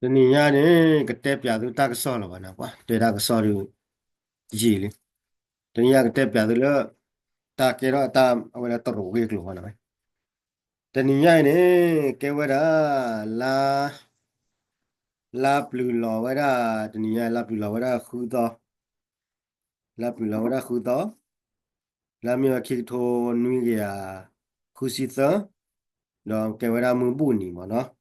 တနံၤညါန့ၣ် ကတဲပၠးသုတၢ်ကစီၣ်လီၤဘၣ်န့ၣ်, ပှၤတဲတၢ်ကစီၣ်ဒီး ယံာ်လံ. တနံၤညါကတဲပၠးသုလၢ တၢ်ကဲထီၣ်တၢ် အဝဲဒၣ်တရူးဂ့ၢ်ကျိၤဘၣ်န့ၣ်. တနံၤညါအံၤန့ၣ် ကဲဝဲဒၣ် လါ လါပျုၤလီၤဝဲဒၣ် တနံၤညါလါပျုၤလီၤဝဲဒၣ်ဃုသီ လါပျုၤလီၤဝဲဒၣ်ဃုသီ, လါမ့ၢ်ဝဲခံကထိနွံကယၤဃုဆံသၢ, ဒီးကဲဝဲဒၣ်မုၢ်ဘူၣ်နံၤမ့ၢ်နီၤ.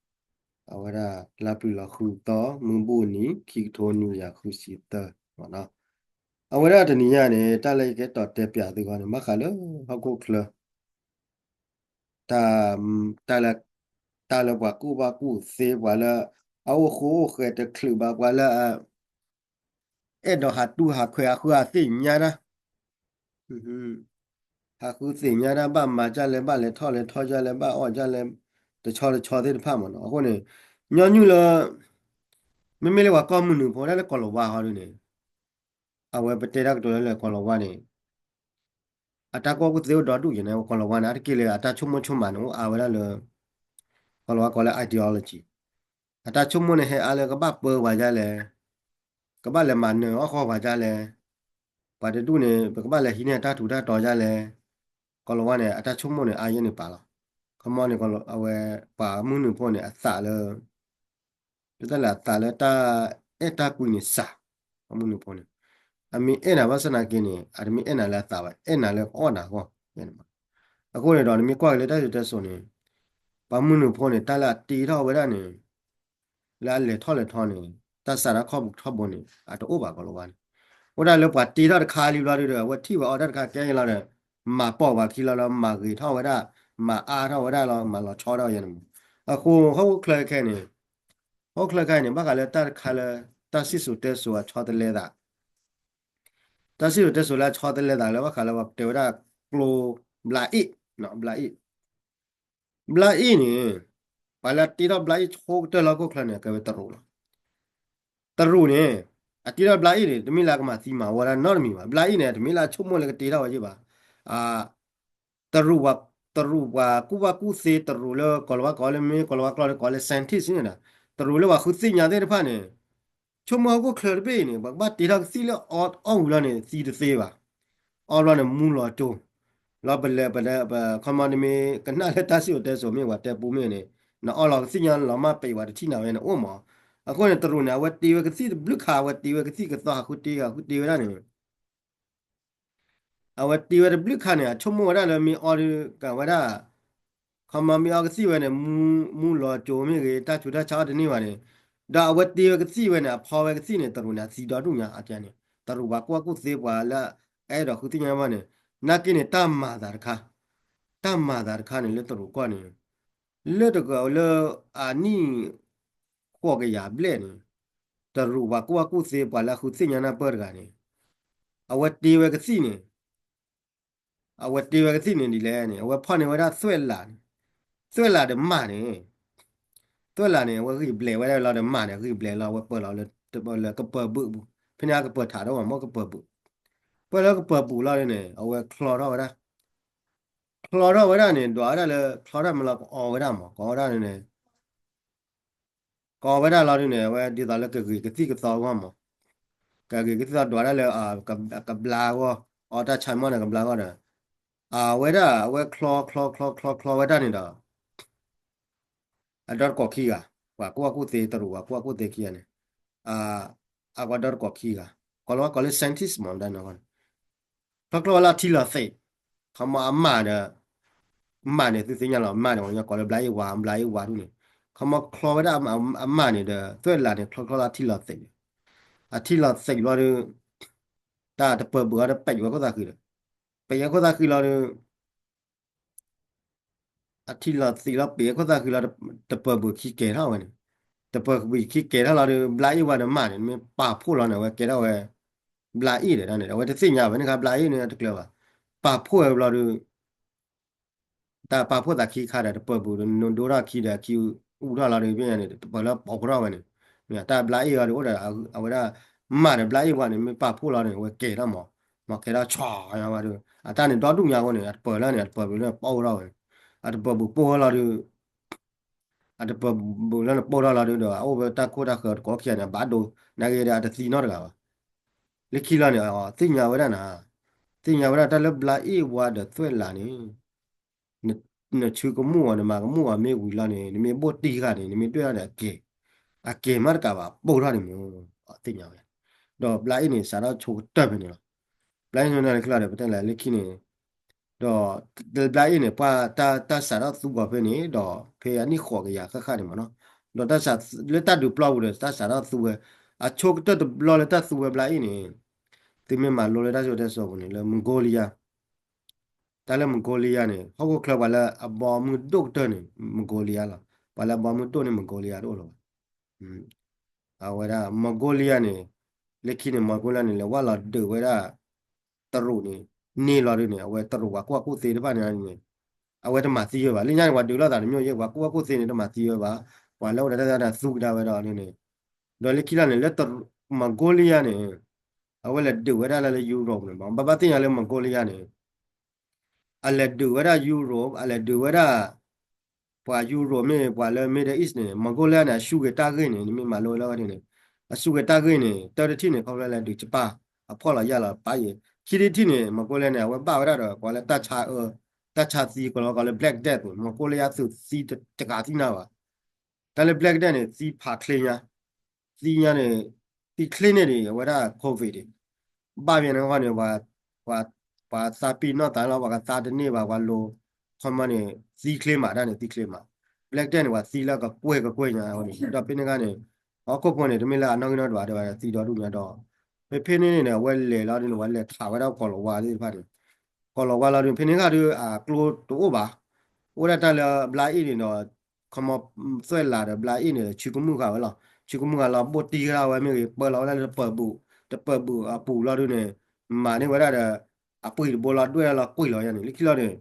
အဝဲဒၣ်လါပျုၤလီၤဃုသီ မုၢ်ဘူၣ်နံၤ ခံကထိနွံကယၤဃုဆံသၢမ့ၢ်နီၤ. အဝဲဒၣ်တနံၤညါန့ၣ် တၢ်လၢယကဲတီတဲပၠးသုဂီၢ်န့ၣ် ဘၣ်ဃးလၢဟီၣ်ခိၣ်ချၢ တၢ် တၢ်လၢ တၢ်လၢပှၤကူၣ်ဘၣ်ကူၣ်သ့ ပှၤလၢအအိၣ်ဃိအိၣ်ဃဲတချုးဘၣ် ပှၤလၢ အဲၣ်ဒိးဟးတူၢ်ဟးခွဲးဟးဃုဟးသ့ၣ်ညါတၢ်, ဟးဃုသ့ၣ်ညါတၢ် ဘၣ်မၤဒ်လဲၣ် ဘၣ်လဲၤထီၣ်လဲၤထီဒ်လဲၣ် ဘၣ်အီၣ်ဒ်လဲၣ် တဆီတဆီသ့ၣ်တဖၣ်မ့ၢ်နီၤ. အဃိန့ၣ် ညီနုၢ်လၢ မ့မ့ၢ်လၢပှၤကီၢ်မုၢ်နုာ်ဖိဒၣ်လၢကီၢ်လီၤဝါဟီဒ်န့ၣ် အဝဲပတဲတၢ်ကတိၤလၢလၢကီၢ်လီၤဝါန့ၣ် အတၢ်ကူၣ်ဘၣ်ကူၣ်သ့အိၣ်ဒီဒူၣ်ယဲန့ၣ် ကီၢ်လီၤဝါန့ၣ် အါတက့ၢ်လၢအတၢ်ဆိကမိၣ်ဆိကမးန့ၣ် အိၣ်အါဝဲဒၣ်လၢ ကီၢ်လီၤဝါကိးလၢ ideology အတၢ်ဆိကမိၣ်န့ၣ် ဟဲအါလၢကဘၣ်ပၢပှၤဒ်လဲၣ်, ကဘၣ်လဲၤမၤနၢၤအီၣ်ဃီပှၤဒ်လဲၣ်, ပှၤတဒူၣ်န့ၣ် ပကဘၣ်လဲၤဟံးန့ၢ်အတၢ်ထူးတၢ်တီၤဒ်လဲၣ်, ကီၢ်လီၤဝါန့ၣ် အတၢ်ဆိကမိၣ်န့ၣ် အါယဲန့ၣ်ပာ်လီၤ. ခီမီန့ၣ် အဝဲပှၤမုၢ်နုာ်ဖိန့ၣ် အသးလၢ ပတၢ်လဲၤအသးလၢတၢ်အဲၣ်တၢ်ကွံန့ၣ်စှၤ, ပှၤမုၢ်နုာ်ဖိန့ၣ် အမ့ၢ်အဲၣ်နၤဘၣ်ဆၣ်သနာ်က့န့ၣ် အတမ့ၢ်အဲၣ်နၤလၢအသးဘၣ် အဲၣ်နၤလၢအီၣ်နၤအဂီၢ်. အဃိန့ၣ်ဒီး နမ့ၢ်ကွၢ်က့ၤလၢတၢ်စံၣ်စိၤတဲစိၤန့ၣ် ပှၤမုၢ်နုာ်ဖိန့ၣ် တၢ်လၢအတ့ထီၣ်ဝဲဒၣ်န့ၣ် လၢအလဲၤထီၣ်လဲၤထီန့ၣ် တၢ်စးထီၣ်ခီၣ်ပူၤထီဘိန့ၣ် အတအိၣ်ဘၣ်ကီၢ်လီၤဝါန့ၣ်, အိၣ်ဒၣ်လၢပှၤတ့ထီၣ်တခါလံဘျီဒုဒီး အဝဲထံၣ်ဝဲအီၣ်တၢ်တခါကဲလီၤဒီး မၤပိာ်ပှၤခံလီၤလီၤ မၤဂ့ၤထီၣ်ဝဲဒၣ် မၤအါထီၣ်ဝဲဒၣ်လီၤ မၤလီၤဆီထီၣ်ယဲန့ၣ်မး. အဃိ ဟီၣ်ခိၣ်ချၢခဲအံၤန့ၣ် ဟီၣ်ခိၣ်ချၢခဲအံၤန့ၣ် ဘၣ်ဃးလၢတၢ်တခါလၢ တၢ်စံၣ်စိၤတဲစိၤအဆီတလဲသး တၢ်စံၣ်စိၤတဲစိၤလၢအဆီတလဲသးလၢဘၣ်ဃးလၢပှၤတဲဝဲဒၣ်ကျိ ဘျးအ့ၣ်, ဘျးအ့ၣ်, ဘျးအ့ၣ်န့ၣ် ပှၤလၢအတ့ထီၣ်ဘျးအ့ၣ်ဆိကတၢၢ်လၢဟီၣ်ခိၣ်ချၢန့ၣ် ကဲဝဲတရူးလီၤ. တရူးန့ၣ် အတ့ထီၣ်ဘျးအ့ၣ်န့ၣ် တမ့ၢ်လၢကမၤသံမၤဝီတၢ်နီတမံၤဘၣ်. ဘျးအ့ၣ်န့ၣ် တမ့ၢ်လၢအဆိကမိၣ်လၢကတ့ထီၣ်ဝဲယဲၢ်ဘၣ်. တရူး တရူးပှၤကူၣ်ဘၣ်ကူၣ်သ့တရူးလၢကီၢ်လီၤဝါကိးလၢမ့ၢ်ကီၢ်လီၤဝါကျိာ်ဒီးကိးလၢ scientist န့ၣ်ဒီး တရူးလၢပှၤဃုသ့ၣ်ညါသ့ၣ်တဖၣ်န့ၣ် ဆိကမိၣ်ဟီၣ်ခိၣ်ချၢတဘ့ၣ်အံၤန့ၣ် ပကဘၣ်တ့ထီၣ်ကသံၣ်လၢအီၣ်ဝံၤလီၤန့ၣ် သံတသ့ဘၣ်. အီၣ်ဘျီန့ၣ် မူလီၤကၠိၤ လီၤပလဲၤပဒဲ ခီမီနမ့ၢ်ကနၣ်လၢတၢ်စံၣ်စိၤတဲစိၤမ့ၢ်ပှၤတဲပူမ့ၢ်န့ၣ် နအီၣ်လီၤကသံၣ်ညါလီၤမၢ်ပံးဝဲတထံၣ်နၤဝဲန့ၣ်အိၣ်မး. အဃိန့ၣ် တရူးန့ၣ် အဝဲတ့ဝဲကသံၣ်တဘျုးခါ အဝဲတ့ဝဲကသံၣ်ကသီဟးဃုတ့ဟးဃုတ့ဝဲဒၣ်န့ၣ် အဝဲတ့ဝဲတဘျုးခါန့ၣ် အဆိကမိၣ်ဝဲဒၣ်လၢမ့ၢ်အီၣ်ဒီးကဝဲဒၣ် ခီမီမ့ၢ်အီၣ်ကသံၣ်ဝဲန့ၣ် မူလီၤကၠိၤမ့ၢ်ဂ့ၤ တၢ်ဆူးတၢ်ဆါအီၣ်တန့ၢ်ဘၣ်န့ၣ် ဒီးအဝဲတ့ဝဲကသံၣ်ဝဲန့ၣ် အဖီဝဲကသံၣ်န့ၣ် တရူးန့ၣ် အသံဒီဒူၣ်ညါအါန့ၣ် တရူးပှၤကူၣ်ဘၣ်ကူၣ်သ့ပှၤလၢအအဲၣ်ဒိးဃုသ့ၣ်ညါဘၣ်န့ၣ် နာ်က့န့ၣ် တၢ်မၤသးတခါ တၢ်မၤသးတခါန့ၣ် လၢတရူးကီၢ်န့ၣ် လၢတကလၢအနံၣ် ဃိးကယၤဘျဲၣ်န့ၣ် တရူးပှၤကူၣ်ဘၣ်ကူၣ်သ့ပှၤလၢအဃုသ့ၣ်ညါနၢ်ပၢၢ်တဂၤန့ၣ် အဝဲတ့ဝဲကသံၣ်န့ၣ် အဝဲတ့ဝဲကသံၣ်န့ၣ်ဒ်လဲၣ်န့ၣ် အဝဲဖီၣ်န့ၢ်ဝဲဒၣ်သွဲၣ်လးန့ၣ် သွဲၣ်လးဒီးမၢ်န့ၣ် သွဲၣ်လးန့ၣ် အဝဲဂံၢ်ဘျဲးဝဲဒၣ်လီၤဒီးမၢ်န့ၣ် ဂံၢ်ဘျဲးလီၤ အဝဲပၢၢ်လီၤလၢကပၢၤဘုးပူၤ ဖဲန့ၣ်အကပၢၤထးဒီးမ့ၢ်ကပၢၤဘုး ပၢၢ်လၢကပၢၤဘုးလီၤန့ၣ် အဝဲချီထီၣ်ဝဲဒၣ် ချီထီၣ်ဝဲဒၣ်န့ၣ် ဒွးဝဲဒၣ်လၢ ချီထီၣ်မ့ၢ်လီၤ ကအီဝဲဒၣ်မး ကအီဝဲဒၣ်န့ၣ် ကအီဝဲဒၣ်လီၤဒုန့ၣ် အဝဲဒ်သိးလၢကဂ့ၤကသံၣ်ကသီအဂီၢ်မး ကဂ့ၤကသံၣ်ကသီဒွးဒၣ်လၢ ကဘျါအဂီၢ် အီတၢ်ဆါမီၢ်န့ၣ်ကဘျါအဂီၢ်ဒီး အဝဲဒၣ် အဝဲချီချီချီချီချီဝဲဒၣ်န့ၣ်ဒီး အဒီတကိးခံဂၤ ပှၤကူၣ်ဘၣ်ကူၣ်သ့ တရူးပှၤကူၣ်ဘၣ်ကူၣ်သ့ခံဂၤန့ၣ် အဝဲဒီတကိးခံဂၤ ကီးလီၤဝဲကီးလၢ scientist မး ဒ်န့ၣ် ချီချီဝဲလၢအထံလီၤသံး ခီမီအမၢ်ဒီး မၢ်န့ၣ် သုသ့ၣ်ညါလီၤ မၢ်န့ၣ် ပှၤကညီကိးလၢ ဘျါအ့ၣ်ဝါ ဘျါအ့ၣ်ဝါဒ်န့ၣ် ခီမီချီဝဲဒၣ်အမၢ်န့ၣ်ဒီး သွဲၣ်လးန့ၣ် ချီချီလၢအထံလီၤသံးန့ၣ် အထံလီၤသံးဘျီဒီး တၢ်တပၢၤဘုးအီၤဒီး ပဲာ်ဝဲခိၣ်သးဃံဒီး ပဲာ်ဝဲခိၣ်သးဃံလီၤဒီး အထံလီၤသံးလီၤ ပံးဝဲခိၣ်သးဃံလီၤ တပၢၤဘုးခံကဲၤထီၣ်ဝဲန့ၣ် တပၢၤဘုးခံကဲၤထီၣ်လီၤဒီး ဘျါအ့ၣ်ဝါဒီးမၢ်န့ၣ် မ့ၢ်ပာ်ဖှိၣ်လီၤန့ၣ် အဝဲကဲထီၣ်ဝဲ ဘျါအ့ၣ်ဒီးန့ၣ် အဝဲတသ့ၣ်ညါဝဲန့ၣ်ခါ ဘျါအ့ၣ်န့ၣ်တကျၢၤဘၣ် ပာ်ဖှိၣ်ဝဲဘျီဒီး တၢ်ပာ်ဖှိၣ်သးခံခါဒီး တပၢၤဘုးဒီး နဒိထီၣ်ခံဒီး ခံအူထီၣ်လီၤဒီး ဖဲန့ၣ် တပၢၤလၢပိာ်ဖှိၣ်ထီၣ်ဝဲန့ၣ် တၢ်ဘျါအ့ၣ်ဝါဒီး အိၣ်ဒီး အဝဲဒၣ် မၢ်ဒီးဘျါအ့ၣ်ဝါန့ၣ် မ့ၢ်ပာ်ဖှိၣ်လီၤန့ၣ် အဝဲကဲၤထီၣ်မး မ့ၢ်ကဲၤထီၣ်ဆီဝဲဒီး အတၢ်န့ၣ်ဒီဒူၣ်ညါအဃိန့ၣ် အတပၢၤလၢန့ၣ် အတပၢၤဘုးလၢပိာ်ထီၣ်ဝဲန့ၣ် အတပၢၤဘုးပိာ်ထီၣ်လီၤဒီး အတပၢၢ်ဘုးလၢနပိၢ်ထီၣ်လီၤဒုဒီး အအိၣ်ဝဲတၢ်ခိၣ်တၢ်ဃၢၤတကိးခံဂၤန့ၣ် အဘၣ်ဒိ နာ်က့ဒီး အတသံနီတဂၤဘၣ်. လၢခံလီၤန့ၣ် သ့ၣ်ညါဝဲဒၣ်နၤ, သ့ၣ်ညါဝဲဒၣ်တၢ်လၢ ဘျါအ့ၣ်ဝါဒီးသွဲၣ်လးန့ၣ် န နဆူကမူၣ်အီၤ နမၤကမူၣ်အီၤမ့ၢ်ဝံၤလီၤန့ၣ် နမ့ၢ်ဘိၣ်တံၢ်ဃာ်န့ၣ် နမ့ၢ်ဒွဲၣ်ထီၣ်န့ၣ် အကဲၤ, အကဲၤမးတကးဘၣ် ပိၢ်ထီၣ်န့ၣ်မ့ၢ် သ့ၣ်ညါဝဲ. ဒီးဘျါအ့ၣ်န့ၣ် စးထီၣ်ဆိကတၢၢ်ဖဲန့ၣ်လီၤ. ဘျါအ့ၣ်န့ၣ်လၢခံလီၤဒီး ပတဲလၢလၢခံန့ၣ် ဒီး ဘျါအ့ၣ်န့ၣ် ပှၤတၢ် တၢ်စးထီၣ်သူအီၤဖဲန့ၣ် ဒီးဖဲအနံၣ်ဃိးကယၤဃၣ်ဃၣ်န့ၣ်မ့ၢ်နီၤ, ဒီးတၢ်စး လၢတၢ်ဒုးပျီပူၤဒီး တၢ်စးထီၣ်သူဝဲ အဆိကတၢၢ်တဘျီလၢတၢ်သူဝဲဘျါအ့ၣ်န့ၣ် သုမ့ၢ်မၤလိလၢတၢ်စံၣ်စိၤတဲစိၤပူၤန့ၣ် လၢ Mongolia တၢ်လၢ Mongolia န့ၣ် ဟီၣ်ခိၣ်ချၢပှၤလၢအဘီမုၢ်ဒိၣ်ကတၢၢ်န့ၣ် Mongolia လီၤ. ပှၤလၢအဘီမုၢ်ဒိၣ်န့ၣ် Mongolia တအိၣ်လၢၤဘၣ်. အဝဲဒၣ် Mongolia န့ၣ် လၢခံန့ၣ် Mongolia န့ၣ် လဲၤဝဲလီၤဒုးဝဲဒၣ် တရူးန့ၣ် န့ၢ်လီၤဒုန့ၣ် အဝဲတရူးပှၤကူၣ်ဘၣ်ကူၣ်သ့တဖၣ်န့ၣ်န့ၣ် အဝဲတမၤသံဝဲဘၣ်. လၢညါန့ၣ် ပှၤဒုးလိာ်သးတမ့ၢ်ယဲ ပှၤကူၣ်ဘၣ်ကူၣ်သ့န့ၣ် တမၤသံဝဲဘၣ်. ပှၤလၢအိၣ်ဒီးတၢ်သံတၢ်သူကဒါဝဲဒီးန့ၣ် ဒီးလၢခံလီၤန့ၣ် လၢ Mongolia န့ၣ် အဝဲလဲၤဒုးဝဲဒၣ်လၢ Europe န့ၣ် ဘၣ်ဘၣ်သ့ၣ်ညါလၢ Mongolia န့ၣ် အလဲၤဒုးဝဲဒၣ် Europe အလဲၤဒုးဝဲဒၣ် ပှၤ Europe မ့ၢ်ပှၤလၢ Middle East န့ၣ် Mongolia န့ၣ် အစူၢ်က့ၤတၢ်ဂ့ၢ်န့ၣ် နမ့ၢ်မၤလိဝဲလၢဝဲန့ၣ် အစူၢ်က့ၤတၢ်ဂ့ၢ်န့ၣ် တၢတထံၣ်န့ၣ် ခီဖျိလဲၤဒုးကပၢ် အဖှီၣ်လီၤယာ်လီၤပၢ်ယဲၢ် ခံထံၣ်တထံၣ်န့ၣ် Mongolia န့ၣ် အဝဲဘၣ်ဝဲဒၣ်ဒီး ပှၤလၢတၢ်ဆါအၢ တၢ်ဆါသံ ကလီကီးလၢ Black Death န့ၣ် Mongolia သုးသံတဂၤသံနၤဘၣ်. တၢ်လၢ Black Death န့ၣ် သံဖးချ့ညါ သံညါန့ၣ် သံချ့န့ၢ်ဒံး အဝဲဒၣ် COVID ဒံး ဘၣ်မ့ၢ်န့ၣ်ဃီန့ၣ် ပှၤ ပှၤသးပ့ၤနီၣ်သးလီၤ ပှၤကသါတန့ၢ်ဘၣ် ပှၤလိၤ ခီမီန့ၣ် သံချ့မးတၢ်န့ၣ် သံချ့မး Black Death န့ၣ် ပှၤသံလၢကကွဲၢ်ကကွဲၢ်ညါအဃိန့ၣ် ဒီးဖဲန့ၣ်ခါန့ၣ် ဟီၣ်ခိၣ်ဖိန့ၣ် တမ့ၢ်လၢအနီၣ်ဂံၢ်နီၣ်ဒွးဒံးဘၣ် သံဒီဒူၣ်ညါဒီး ဖဲဖဲန့ၣ်န့ၣ် အဝဲလဲၤလီၤဒုန့ၣ် ပှၤလဲၤခးဝဲဒၣ်ကီၤလၤဝါသ့ၣ်တဖၣ်န့ၣ် ကီၤလၤဝါလီၤဒု ဖဲန့ၣ်ခါဒု အကျိတအိၣ်ဘၣ် အိၣ်ဒၣ်တၢ်လၢဘျါအ့ၣ်န့ၣ်ဒီး ခီမီသွဲၣ်လးဒီးဘျါအ့ၣ်န့ၣ်ဒီး ဆူကမူၣ်ဃာ်ဝဲလီၤ. ဆူကမူၣ်ဃာ်လီၤ ဘိၣ်တံၢ်ဃာ်ဝဲမ့ၢ်ဂ့ၤ ပၢလီၤဝဲဒၣ်လၢတပၢၢ်ဘူၣ် တပၢၢ်ဘူၣ်အပူၤလီၤဒုန့ၣ် မၤန့ၢ်ဝဲဒၣ်ဒီး အပှ့ၤတဘိလီၤ ဒွဲၣ်ဒၣ်လီၤကွံာ်လီၤယါန့ၣ် လၢခံလီၤန့ၣ်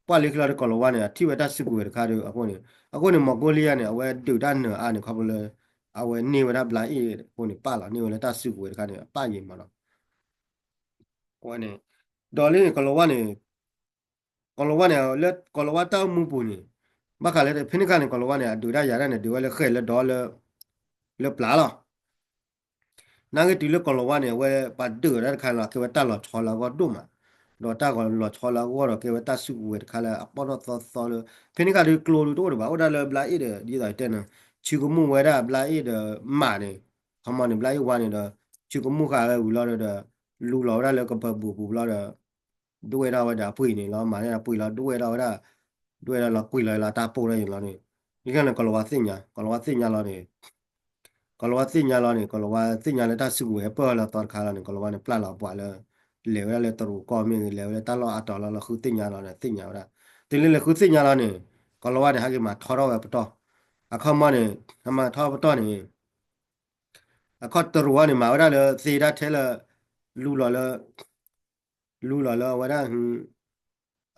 ပှၤလၢခံလီၤဒီးကီၤလၤဝါန့ၣ် အထံၣ်ဝဲတၢ်စုကဝဲၤတခါဒီးအဃိန့ၣ် အဃိန့ၣ် မီၤကိလံယါန့ၣ် အဝဲဒုးတၢ်နၢၤအါန့ၣ် ခီဖျိလၢ အဝဲန့ၢ်ဝဲဒၣ်ဘျါအ့ၣ်အဃိန့ၣ် ပၢ်လီၤန့ၢ်ဝဲလၢတၢ်စုကဝဲၤတခါန့ၣ် အပၢ်ယဲၢ်မးလီၤ. ဝဲန့ၣ် ဒီးလၢန့ၣ် ကီၤလၤဝါန့ၣ် ကီၤလၤဝါန့ၣ် လၢကီၤလၤဝါတၢ်အိၣ်မူပူၤန့ၣ် ဘၣ်ဃးလၢဖဲန့ၣ်ခါန့ၣ် ကီၤလၤဝါန့ၣ် အဒုးတၢ်ယၤတၢ်န့ၣ် ဒုးဝဲလၢဃဲၣ်လၢဒီလၢ လၢပျၢ်လီၤ. နာ်က့တုၤလၢကီၤလၤဝါန့ၣ် အဝဲပှၤဒုးတၢ်တခါန့ၣ်လီၤ ကဲဝဲတၢ်လီၤဆီလၢအဂီၢ်ဒိၣ်မး, ဒီးတၢ်လီၤဆီလၢအဂီၢ်ဒီးကဲဝဲတၢ်စုကဝဲၤတခါလၢအပီၣ်ထီၣ်သီသီလၢ ဖဲန့ၣ်ခါဒုးကျိဒုးတအိၣ်ဒံးဘၣ် အိၣ်ဒၣ်လၢဘျါအ့ၣ်ဒီး ဒ်သိးယတဲန့ၣ် ဆူကမူၣ်ဝဲဒၣ်ဘျါအ့ၣ်ဒီးမးန့ၣ် ခီမီန့ၣ် ဘျါအ့ၣ်ဝါန့ၣ်ဒီး ဆူကမူၣ်ဃာ်ဝဲဝံၤလီၤဒီး လူလီၤဝဲဒၣ်လၢကပၢၤဘူၣ်ပူၤလီၤဒီး ဒွဲၣ်ထီၣ်ဝဲဒီးအပှ့ၤန့ၣ်လီၤ မၤန့ၢ်အပှ့ၤလီၤ ဒွဲၣ်ထီၣ်ဝဲဒၣ် ဒွဲၣ်ထီၣ်လီၤကွံာ်လီၤလၢတၢ်ပိၢ်ထီၣ်ယံၤလီၤန့ၣ် ဒ်န့ၣ် ကီၤလၤဝါသ့ၣ်ညါ ကီၤလၤဝါသ့ၣ်ညါလီၤန့ၣ် ကီၤလၤဝါသ့ၣ်ညါလီၤန့ၣ် ကီၤလၤဝါသ့ၣ်ညါလၢတၢ်စုကဝဲၤပၢၢ်လီၤသီတခါလီၤန့ၣ် ကီၤလၤဝါန့ၣ် ပျၢ်လီၤပှၤလၢ လဲၤဝဲဒၣ်လၢတရူးကီၢ်မ့ၢ်ဂ့ၤ လဲၤဝဲလၢတၢ်လီၢ်အါတီၤလီၤ လီၤဃုသ့ၣ်ညါလီၤန့ၣ် သ့ၣ်ညါဝဲဒၣ် တုၤလၢလဲၤဃုသ့ၣ်ညါလီၤန့ၣ် ကီၤလၤဝါန့ၣ် ဟဲက့ၤမၤထီထီၣ်ဝဲပတီၢ် အခီမီန့ၣ် ဟဲမၤထီထီၣ်ပတီၢ်န့ၣ် အခီတရူးအီၤန့ၣ် မၤဝဲဒၣ်လၢသ့တၢ်ထဲလၢ လူလီၤလၢ လူလီၤလၢအဝဲဒၣ်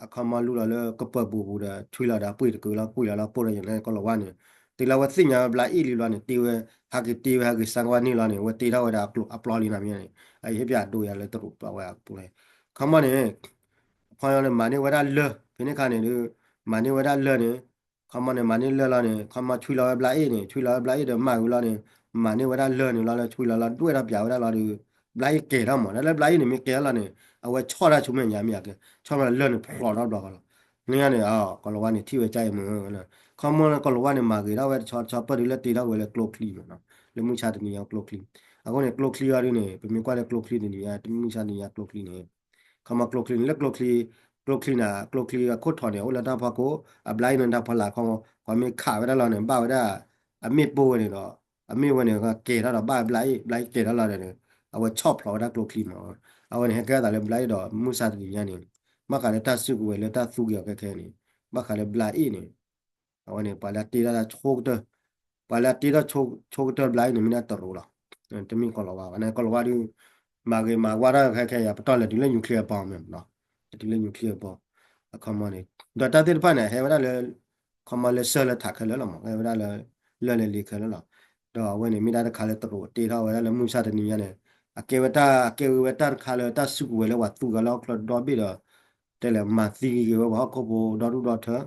အခီမီလူလီၤလၢကပၢၤဘူၣ်ပူၤဒီး ထွံလီၤဒီးအပှ့ၤတကုာ်လီၤ ကွံာ်လီၤလီၤပိၢ်ဒီးယၤန့ၣ် ကီၤလၤဝါန့ၣ် တုၤလၢအဝဲသ့ၣ်ညါဝဲဘျါအ့ၣ်လံလီၤန့ၣ် တ့ဝဲ ဟဲက့ၤတ့ဝဲ ဟဲက့ၤစၢ်ကဝါန့ၢ်လီၤန့ၣ် အဝဲတ့ထီၣ်ဝဲဒၣ်အပျီလံနီၤမ့ၢ်န့ၣ် အဟ့ၣ်ပၠးဒိယၤလၢတရူးပျီဝဲအပူၤလီၤ ခီမီန့ၣ် ခီမီန့ၣ် မၤန့ၢ်ဝဲဒၣ်လၢၢ် ဖဲန့ၣ်ခါန့ၣ်ဒီး မၤန့ၢ်ဝဲဒၣ်လၢၢ်န့ၣ် ခီမီန့ၣ် မၤန့ၢ်လၢၢ်လီၤန့ၣ် ခီမီဆွံလီၤဝဲဘျါအ့ၣ်န့ၣ် ဆွံလီၤဝဲဘျါအ့ၣ်ဒီးမၤဝံၤလီၤန့ၣ် မၤန့ၢ်ဝဲဒၣ်လၢၢ်န့ၣ်လီၤလၢဆွံလီၤလီၤ ဒွဲၣ်ထီၣ်ပၠးဝဲဒၣ်လီၤဒီး ဘျါအ့ၣ်ကဲၤထီၣ်မး တၢ်လၢဘျါအ့ၣ်န့ၣ် မ့ၢ်ကဲၤထီၣ်လီၤန့ၣ် အဝဲဆီၣ်တၢ်ဆူမဲာ်ညါမ့ၢ်ကဲ ဆီၣ်မးလၢၢ်န့ၣ်ဖျိးထီၣ်ဘျီဃီလီၤ န့ၣ်န့ၣ် ကီၤလၤဝါန့ၣ် ထံၣ်ဝဲကါအံၤမုၢ် ခီမီန့ၣ် ကီၤလၤဝါန့ၣ် မၤဂ့ၤထီၣ်ဝဲတဆီတဆီ ပၢၢ်ဒုးလၢတ့ထီၣ်ဝဲလၢကျိချံမးနီၤ လၢမုၢ်ဆါတနံၤညါကျိချံ အဃိန့ၣ် ကျိချံအီၤဒုန့ၣ် ပမ့ၢ်ကွၢ်လၢကျိချံတနံၤညါ မုၢ်ဆါတနံၤညါကျိချံန့ၣ် ခီမီကျိချံန့ၣ် လၢကျိချံ ကျိချံန့ၣ် ကျိချံအခိၣ်ထီၣ်န့ၣ် အိၣ်လၢတၢ်ဖီခိၣ် အဘျါအ့ၣ်န့ၣ်တၢ်ဖီလာ်ခီ ပှၤမ့ၢ်ခးဝဲဒၣ်လီၤန့ၣ် ဘၣ်ဝဲဒၣ် အမ့ၣ်ပိၢ်ဝဲန့ၣ်ဒီး အမ့ၣ်ဝဲန့ၣ် ကဲၤထီၣ်ဒီးဘၣ်ဘျါအ့ၣ် ဘျါအ့ၣ်ကဲၤထီၣ်လီၤဒီးန့ၣ် အဝဲဆီၣ်ဖျိးဝဲဒၣ်ကျိချံမး အဝဲန့ၣ် ဟဲကဲထီၣ်သးလၢဘျါအ့ၣ်ဒီး မုၢ်ဆါတနံၤညါန့ၣ် ဘၣ်ဃးလၢတၢ်စုကဝဲၤလၢတၢ်သူက့ၤအီၤခဲခဲန့ၣ် ဘၣ်ဃးလၢဘျါအ့ၣ်န့ၣ် အဝဲန့ၣ် ပှၤလၢအတ့ထီၣ်တၢ်ဆိကတၢၢ် ပှၤလၢအတ့ထီၣ်ဆိကတၢၢ်ဘျါအ့ၣ်န့ၣ် မ့ၢ်ဒၣ်တရူးလီၤ တမ့ၢ်ကီၤလၤဝါဘၣ် န့ၣ် ကီၤလၤဝါဒု မၤဂ့ၤမၤဝါထီၣ်ခဲခဲအံၤ ပတီၢ်လဲၤတုၤလၢ nuclear bomb မ့ၢ်နီၤ လဲၤတုၤလၢ nuclear bomb အခီမီန့ၣ် ဒီးတၢ်သ့ၣ်တဖၣ်န့ၣ် ဟဲဝဲဒၣ်လၢ ခီမီလၢစၢၢ်လၢထးခဲလၢာ်လီၤမး ဟဲဝဲဒၣ်လၢ လၢၢ်လၢလ့ခဲလၢာ်လီၤ ဒီးအဝဲန့ၣ် မ့ၢ်ဒၣ်တခါလၢတရူးတ့ထီၣ်ဝဲဒၣ်လၢမုၢ်ဆါတနံၤညါန့ၣ် အကဲဝဲတၢ် အကဲဝဲတၢ်တခါလၢတၢ်စုကဝဲၤလၢပှၤသူကလၢဟီၣ်ခိၣ်ဒီဘ့ၣ်ဒီး တဲလဲၤမၤသံက့ၤဝဲပှၤဟီၣ်ခိၣ်ဖိဒီဒူၣ်ဒီထၢ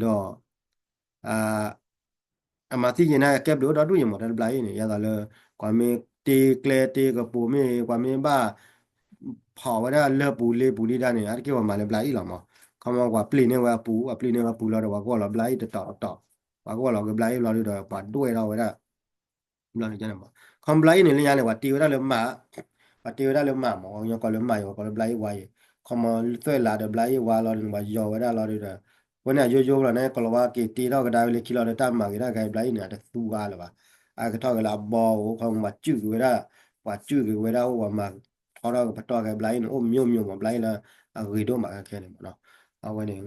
ဒီး အမၤသံယံာ်န့ၣ် အကဲဘျုးအိၣ်ဒီဒူၣ်ယံာ်မး တၢ်လၢဘျါအ့ၣ်န့ၣ် ယသးလၢ ကွၢ်မ့ၢ်တ့ကျဲတ့ကပူၤမ့ၢ်ဂ့ၤ ကွၢ်မ့ၢ်ဘၣ် ဖီၣ်ဝဲဒၣ်လၢပူၤလ့ပူၤလံဒၣ်န့ၣ် အါတက့ၢ်ပှၤမၤလၢဘျါအ့ၣ်လီၤမး. ခီမီပှၤပျံၤန့ၢ်ဝဲအပူၤ ပှၤပျံၤန့ၢ်ဝဲအပူၤလီၤဒီး ပှၤကအိၣ်လီၤဘျါအ့ၣ်တတီၤတတီၤ ပှၤကအိၣ်လီၤကဘျါအ့ၣ်ဘျီဒုဒီး ပှၤဒွဲၣ်ထီၣ်ဝဲဒၣ် ဘျီန့ၣ်မး ခီမီဘျါအ့ၣ်န့ၣ် လၢညါန့ၣ် ပှၤတ့ဝဲဒၣ်လၢမး ပှၤတ့ဝဲဒၣ်လၢမးမး ပှၤကညီကိးလၢမးယံၤ ပှၤကိးလၢဘျါအ့ၣ်ဝါယံၤ ခီမီသွဲၣ်လးဒီးဘျါအ့ၣ်ဝါလီၤဒီး ပှၤယီၤဝဲဒၣ်လီၤဒီး အဝဲန့ၣ်အယိယိလီၤန့ၣ် ကိးလီၤဝါက့ၤတ့ထီၣ်ကဒါဝဲလၢခံလီၤဒီး တၢ်မၤဂ့ၤတၢ်ဂၤဘျါအ့ၣ်န့ၣ် အတသူအါလၢၤဘၣ်. အကထီၣ်က့ၤလၢအဘီဧိၤ ခီမီပှၤစုၣ်က့ၤဝဲဒၣ် ပှၤစုၣ်က့ၤဝဲဒၣ်အိၣ် ပှၤမၤထီထီၣ်ကပတီၢ်က့ၤဘျါအ့ၣ်န့ၣ် အိၣ်မျိးမျိးမးဘျါအ့ၣ်လၢအဂ့ၤဒိၣ်မးခဲခဲန့ၣ်မးနီၤ. အဝဲန့ၣ်